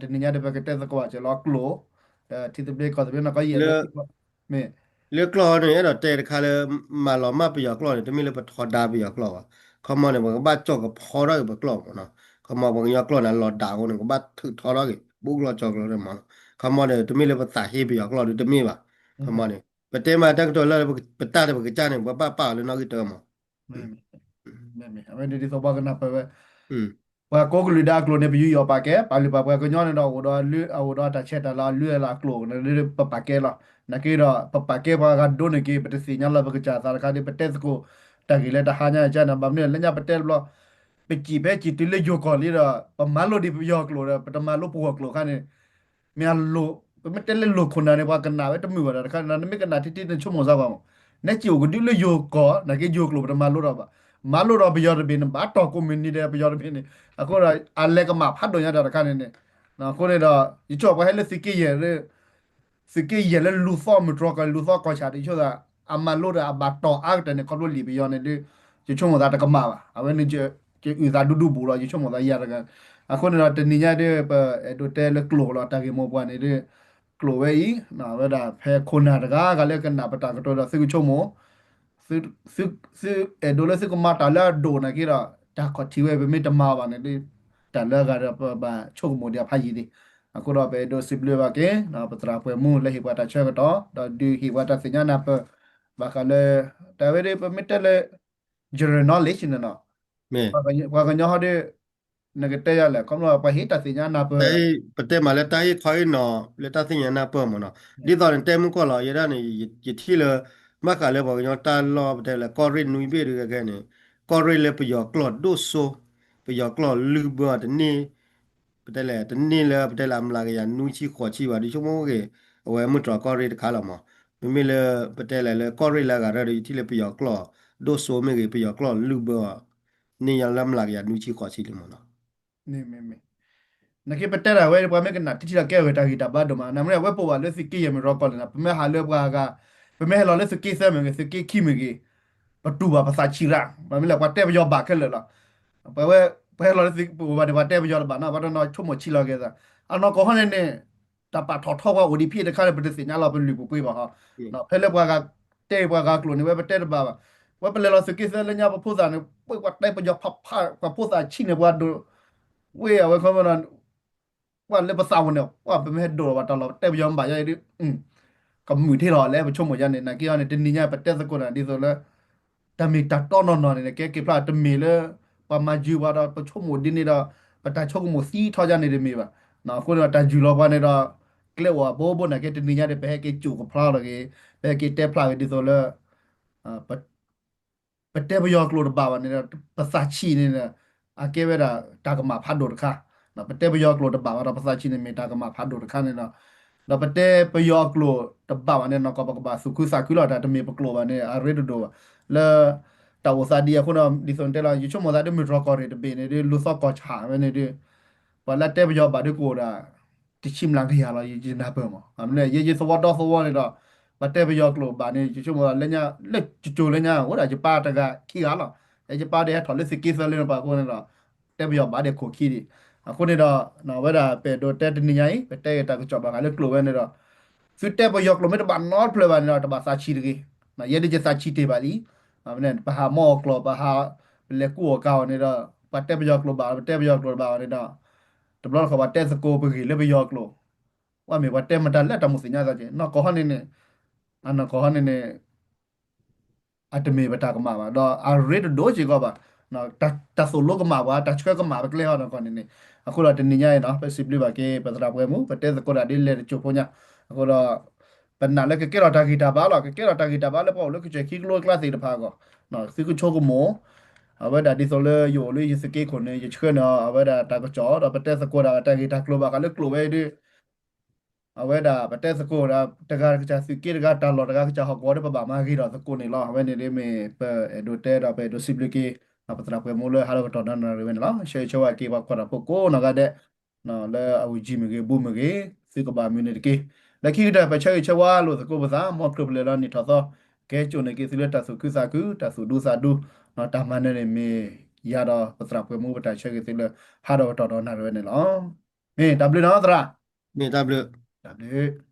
တနံၤညါဒီး ပကတဲသကိးဘၣ်စၢၤလီၤကျိာ် ဒီးထံသဘျ့ကီၢ်သဘျ့နီၢ်ကီၢ်ယဲၢ်လၢ မ့ၢ် လၢကျိာ်န့ၣ် အဲၣ်ဒိးတဲတခါလၢ မၤလီၤမၢ်ပယီၤကျိာ်န့ၣ် တမ့ၢ်လၢပထီဒါပယီၤကျိာ်ဘၣ်. ခီမီန့ၣ် ပကဘၣ်ကၠီၣ်ကဖီထီၣ်က့ၤပကျိာ်မ့ၢ်နီၤ. ခီမီပှၤကညီကျိာ်န့ၣ် လီၤဒၣ်အဃိန့ၣ် ကဘၣ်ထုးထီထီၣ်က့ၤ ဘူးကျိာ်ကၠီကျိာ်မ့ၢ်နီၤ. ခီမီန့ၣ် တမ့ၢ်လၢပသးဟ့ပယီၤကျိာ်ဒီးတမ့ၢ်ဘၣ်. ခီမီန့ၣ် ပတဲမးတၢ်ကတိၤလၢပတၢ်ဒီးပကစၢ်န့ၣ် ပဘၣ်ပာ်အီၤလၢနီၣ်ဂံၢ်တၢမး မ့မ့ၢ် အဝဲန့ၣ်ဒ်သိးပှၤကနၢ်ပၢၢ်ဝဲ ပှၤကိးကလုာ်ဒၣ်အကျိာ်န့ၣ် ပယူးယီၣ်ပာ်ကဲ ပာ်လုၢ်ပာ်ပှၤကညီန့ၣ်ဒီး အိၣ်ဒီးအတၢ်ဆဲးတၢ်လၤအလုၢ်အလၢ်အကျိာ်န့ၣ် ပပာ်ကဲလီၤ. နာ်က့ဒီး ပပာ်ကဲပှၤဂၤဒိၣ်န့ၢ်က့ၤ ပတသ့ၣ်ညါလီၤပကစၢ်သးတခါဒီး ပတဲသကိးတၢ်ဂ့ၢ်လၢတဟါညါကန့ၣ် ဘၣ်မနုၤလၢညါပတဲတဘျီ ပစံးဖဲစံးတုၤလၢယိၤကီၢ်လံဒီး ပမၤလိဒံးပယီၤကျိာ်ဒီး ပတမၤလိပဂီၢ်ကျိာ်ခါန့ၣ် မ့ၢ်အလိၤ ပမ့ၢ်တဲလၢလိၤခိၣ်နၢ်န့ၣ် ပှၤကနၣ်ဝဲတမုာ်ဘၣ်ဒီးတခါန့ၣ် နမ့ၢ်ကနၣ်ထံထံနဆိကမိၣ်စၢ်ကွၢ်မး နဲက့ၤအိၣ်ကဒုလၢယိၤကီၢ် နာ်က့ယိၤကျိာ်ပတမၤလိဒီးဘၣ် မၤလိဒီးပယီၤတဘ့ၣ်န့ၣ် ဘၣ်တီၢ်ကိးမုၢ်နံၤဒီးပယီၤတဘ့ၣ်န့ၣ် အဃိဒီး အလဲၤကမၣ်ဖးဒိၣ်ညါတၢ်တခါန့ၣ်န့ၣ် အဃိန့ၣ်ဒီး ယဆိကမိၣ်ပှၤဟဲလၢသုးက့ယဲၢ် သုးက့ယဲၢ်လၢလူၤသီမုၢ်တြီၢ်ကီၢ် လူၤသီကီၢ်ဆၣ်ဒီး ယဆိကမိၣ်သး အမၤလိဒီးအဘၣ်တီၢ်အါကတၢၢ်န့ၣ် ခီဖျိလံာ်ပယီၤန့ၣ်ဒီး ယဆိကမိၣ်သးတကမၣ်ဘၣ် အဝဲန့ၣ် ကအုၣ်သးဒူဒူဘူးလီၤ ယဆိကမိၣ်သးယၤတဂၤ အဃိန့ၣ်ဒီးတနံၤညါဒီး ပအဲၣ်ဒိးတဲလၢကျိာ်လီၤ တၢ်ဂ့ၢ်မိၢ်ပှၢ်န့ၣ်ဒီး ကျိာ်ဝဲအံၤ အဝဲဒၣ်ဖဲခိၣ်နၢ်တဂၤဂၤလၢကနၣ်ပတၢ်ကတိၤဒီးသုကဆိကမိၣ် သုအဲၣ်ဒိးလၢသုကမၤတၢ်လၢအဒိၣ်နာ်က့ဒီး တၢ်ခီၣ်ထံးဝဲ ပမ့ၢ်တမၤဘၣ်န့ၣ်ဒီး တၢ်လၢအဂၤဒီးပဘၣ်ဆိကမိၣ်ဒံးအဖးယံာ်လံ. အဃိဒီးပအဲၣ်ဒိးစံးဘျုးဘၣ်က့ၤ ပသရၣ်ပှဲၤမူလၢဟ့ၣ်ပှၤတၢ်ဆၢကတီၢ် ဒီးဒုးဟ့ၣ်ပှၤတၢ်သ့ၣ်ညါနၢ်ပၢၢ် ဘၣ်ဃးလၢ တၢ်ဝဲဒၣ်ပမ့ၢ်တဲလၢ general knowledge န့ၣ်နီၤ ပှၤကညီဟီဒီး နကတဲယၤလဲၣ် ခီဖျိပှၤဟ့ၣ်တၢ်သ့ၣ်ညါနၢ်ပၢၢ် ပတဲမးလၢတၢ်ဟ့ၣ်ခီဟ့ၣ်နီၤ လၢတၢ်သ့ၣ်ညါနၢ်ပၢၢ်မ့ၢ်နီၤ ဒ်သိးနတဲမုၢ်ကီၢ်လီၤ ယဲဒၣ်န့ၣ် ယထံၣ်လၢ ဘၣ်ဃးလၢပှၤကညီတၢ်လီၢ် ပတဲလၢကီၢ်ရ့ၣ်နွံဘ့ၣ်ဒုးခဲခဲန့ၣ် ကီၢ်ရ့ၣ်လၢပယီၤကျိာ်ဒိၣ်စိ ပယီၤကျိာ်လုၢ်ဘၢအီၤတန့ၢ် ပတဲလဲၣ် တန့ၢ်လၢပတဲလၢအမျးကယၤနွံဆံဃိးဆံဘၣ် ဒ်ဆိကမိၣ်ဂ့ၤ အဝဲမုၢ်တြီၢ်ကီၢ်ရ့ၣ်တခါလီၤမး မ့မ့ၢ်လၢ ပတဲလဲၣ်လၢကီၢ်ရ့ၣ်လၢအဂၤရၢဒီး ယထံၣ်လၢပယီၤကျိာ်ဒိၣ်စိမ့ၢ်ဂ့ၤ ပယီၤကျိာ်လုၢ်ဘၢအီၤ န့ၢ်ယၤလၢအမျးကယၤနွံဆံဃိးဆံလံမးနီၤ နာ်က့ပတဲဒၣ်ဝဲ ပှၤမ့ၢ်ကနၣ်ထံထံဒီးကဲဝဲတၢ်ဂံၢ်တၢ်ဘါဒိၣ်မး နမ့ၢ်ဝဲပိာ်ဘၣ်လၢသုးက့ယဲၢ်မုၢ်တြီၢ်ကီၢ်န့ၣ် ပမ့ၢ်ဟးလၢပှၤဂၤ ပမ့ၢ်ဟဲလီၤလၢသုးက့သၢမ့ၢ်ဂ့ၤ သုးက့ခံမ့ၢ်ဂ့ၤ ပတူၢ်ဘၣ်ပသးဆံးရၣ် ဘၣ်မ့ၢ်လဲၣ် ပှၤတဲပယီၤဘၣ်ခဲလၢာ်လီၤ ပဝဲ ပှၤဟဲလီၤလၢသုးက့ပူၤဘၣ်န့ၣ် ပှၤတဲပယီၤတဘၣ်နီၤ ပှၤတနီၤဆိကမိၣ်ဆံးလီၤက့ၤသး အနီၢ်ကီၢ်ဟီန့ၣ်န့ၣ် တၢ်ပာ်ထီၣ်ထီပှၤအိၣ်ဒံးဖဲတခါန့ၣ် ပတသ့ၣ်ညါလီၤပလုၢ်ပပှ့ၤဘၣ်ဟီ ဖဲလၢပှၤဂၤတဲပှၤဂၤကျိာ်န့ၣ် ဝဲပတဲတဘၣ်ဘၣ် ဝဲပလဲၤလီၤသုးက့သၢလၢညါပဖိသၣ်န့ၣ် ပှၤတဲပယီၤဖးဖး ပှၤဖိသၣ်ဆံးန့ၣ် ပှၤဒိၣ် ဝဲအဝဲခီ ပှၤလၢပသးအိၣ်န့ၣ် ပှၤပမ့ၢ်ဟဲဒိၣ်လီၤဘၣ်တၢ်လီၢ် ပတဲပယီၤမ့ၢ်ဘၣ်ယါအံၤဒ် ကမုာ်ထံလီၤလၢပဆိကမိၣ်ယါန့ၣ် နာ်က့အီၤန့ၣ် တနံၤညါပတဲသကိးတၢ်ဒ်သိးလၢ တၢ်မ့ၢ်တၢ်တီနီၢ်နီၢ်န့ၣ် ကဲက့ၤဖျါတမ့ၢ်လၢ ပှၤမၤယုၤပှၤဒီးပဆိကမိၣ်ဒ်န့ၣ်ဒီး ပတၢ်ဆိကမိၣ်သံထီၣ်ယါန့ၣ်တမ့ၢ်ဘၣ်. အဃိန့ၣ်ဒီးတၢ်ယုၢ်လီၤပှၤန့ၣ်ဒီး ကျဲအိၣ်အဘိဘိနာ်က့တနံၤညါဒီး ပဟဲက့ၤစူၣ်ကဖျါလီၤက့ၤ ပဟဲက့ၤတဲဖျါက့ၤဒ်သိးလၢ ပတဲပယီၤကျိာ်တဘၣ်ဘၣ်န့ၣ်ဒီး ပသးဆံးန့ၣ်ဒီး အကဲဝဲဒၣ်တၢ်ကမၣ်ဖးဒိၣ်တခါ, ပတဲပယီၤကျိာ်တဘၣ်ဘၣ်ဒီး ပသးဆံးန့ၣ်မ့ၢ်တၢ်ကမၣ်ဖးဒိၣ်တခါန့ၣ်ဒီး, ဒီးပတဲပယီၤကျိာ်တဘၣ်ဘၣ်န့ၣ် နီၢ်ကီၢ်ပကဘၣ်သူၣ်ခုသးခုလီၤ တၢ်တမ့ၢ်ပကျိာ်ဘၣ်န့ၣ် အရ့တဒိၣ်ဘၣ်. လၢ တၢ်အိၣ်သးဒ်အဃိဒီး ဒ်သိးနတဲလီၤ ယဆိကမိၣ်သးဒ်မုၢ်တြီၢ်ကီၢ်ရ့ၣ်တဘ့ၣ်န့ၣ်ဒ် လူၤသီကီၢ်ဆၣ်ဝဲန့ၣ်ဒ် ပှၤလၢတဲပယီၤဘၣ်ဒ်ကအိၣ်ဒၣ် တဆံမျးကယၤလီၤ ယနၢ်ပၢၢ်မး. မ့ၢ်လၢယဲယသဝီဒီသဝီန့ၣ်ဒီး ပှၤတဲပယီၤကျိာ်ဘၣ်န့ၣ် ယဆိကမိၣ်လၢညါ လၢကၠိကၠိလၢညါ အိၣ်ဒၣ်ယပၢ်တဂၤခံဂၤလီၤ. ယပၢ်ဒီးဟဲထီၣ်လၢသုးက့သၢလၢန့ၣ်ပှၤအဃိန့ၣ်ဒီး တဲပယီၤဘၣ်ဒဲးခိၣ်ခံဒံး. အဃိန့ၣ်ဒီး ဝဲဒၣ်ပအဲၣ်ဒိးတဲတနံၤညါအံၤ ပတဲတၢ်ကစီၣ်ဘၣ်ဃးလၢကျိာ်ဝဲန့ၣ်ဒီး သုတဲပယီၤကျိာ်မ့ၢ်တဘၣ်နီတဖျၢၣ်ဘၣ်န့ၣ်ဒီး တဘၣ်သးဆံးတဂ့ၤ. ယဲဒ်ယသးဆံးတ့ၢ်ဘၣ်လံ. ပဟးမီၢ်အီၣ်ကျိာ် ပဟး ပလဲၤကူၣ်အီၣ်ကၤအီၤန့ၣ်ဒီး ပှၤတဲပယီၤကျိာ်ဘၣ် ပတဲပယီၤကျိာ်တဘၣ်အီၤန့ၣ်ဒီး တဘျီတခီၣ် ပှၤတဲသကိးပဂ့ၢ်လၢပယီၤကျိာ်, ဝဲမ့ၢ်ပှၤတဲမတၤလဲၣ်တၢ်မူသ့ၣ်ညါသးက့ နီၢ်ကီၢ်ဟီန့ၣ်န့ၣ်, အနီၢ်ကီၢ်ဟီန့ၣ်န့ၣ် အတမ့ၢ်ပတၢ်ကမၣ်ဘၣ် ဒီးအရ့တဒိၣ်စ့ၢ်ကီးဘၣ်. တၢ်သိၣ်လိကမၣ်ပှၤ တၢ်ဆှၢကမၣ်ပကျဲဟီနီၢ်ကီၢ်န့ၣ်န့ၣ်, အဃိဒီးတနံၤညါအံၤနီၤ ပစံးဘျုးဘၣ်က့ၤ ပသရၣ်ပှဲၤမူ ပတဲသကိးတၢ်ဒ်လဲၣ်တကၠိၤဖိညါ, အဃိဒီး ပနာ်လၢကကဲထီၣ်တၢ်ဂံၢ်တၢ်ဘါလီၤ ကကဲထီၣ်တၢ်ဂံၢ်တၢ်ဘါလၢပှၤအိၣ်လၢကစၢၢ်ခံကလိကျါသ့ၣ်တဖၣ်အဂီၢ်, သုကဆိကမိၣ် အဝဲဒၣ်ဒ်သိးလၢယအိၣ်လၢယသုးက့ခိၣ်န့ၣ် ယဆှၢန့ၢ်အီၤ အဝဲဒၣ်တၢ်ကစီၣ် ဒီးပတဲသကိးတၢ်တၢ်ဂ့ၢ်တၢ်ကျိၤဘၣ်ဃးလၢကျိာ်ဝဲဒၣ် အဝဲဒၣ်ပတဲသကိးဒီး တဂၤကစၢ်သုးက့တဂၤတၢ်လီၢ်တဂၤကစၢ်ဟီၣ်ကဝီၤဒီး ပဘၣ်မၤဂ့ၤထီၣ်သကိးန့ၣ်လီၤ. အဝဲန့ၣ်ဒ်မ့ၢ်ပအဲၣ်ဒိးတဲဒီးပအဲၣ်ဒိးစံးဘျုးက့ၤ ပသရၣ်ပှဲၤမူလၢဟးထီၣ်ကတီၢ်ဒီးနၣ်ရံၣ်ဝဲန့ၣ်လီၤ. ဆၢဂ့ၤဆၢဝါက့ၤပှၤကွၢ်တၢ်ဖိကိးနီၢ်ဂၤဒဲး လၢအဝံၤယံၤမ့ၢ်ဂ့ၤ ဘူးမ့ၢ်ဂ့ၤ သုကဘၣ်မုာ်န့ၣ်တက့ၢ်. လၢခံကတၢၢ် ပဆၢဂ့ၤဆၢဝါလိာ်သကိးပသး မ်ခရံာ်ဖိလဲၤလီၤနံၣ်ထီၣ်သီ ကဟဲစိာ်န့ၢ်က့ၤသုလၢတၢ်သူၣ်ခုသးခု တၢ်သူၣ်ဒူသးဒူ, တၢ်မၤနၢၤန့ၣ်မ့ၢ်ယၤဒီးပသရၣ်ပှဲၤမူ ပတၢ်ဆၢဂ့ၤသုလၢ ဟးထီၣ်ကတီၢ်ဒီးနၣ်ရံၣ်ဝဲန့ၣ်လီၤ. မ့ၢ်တၢ်ဘျုးနီၢ်သရၣ်, မ့ၢ်တၢ်ဘျုး, တၢ်ဘျုး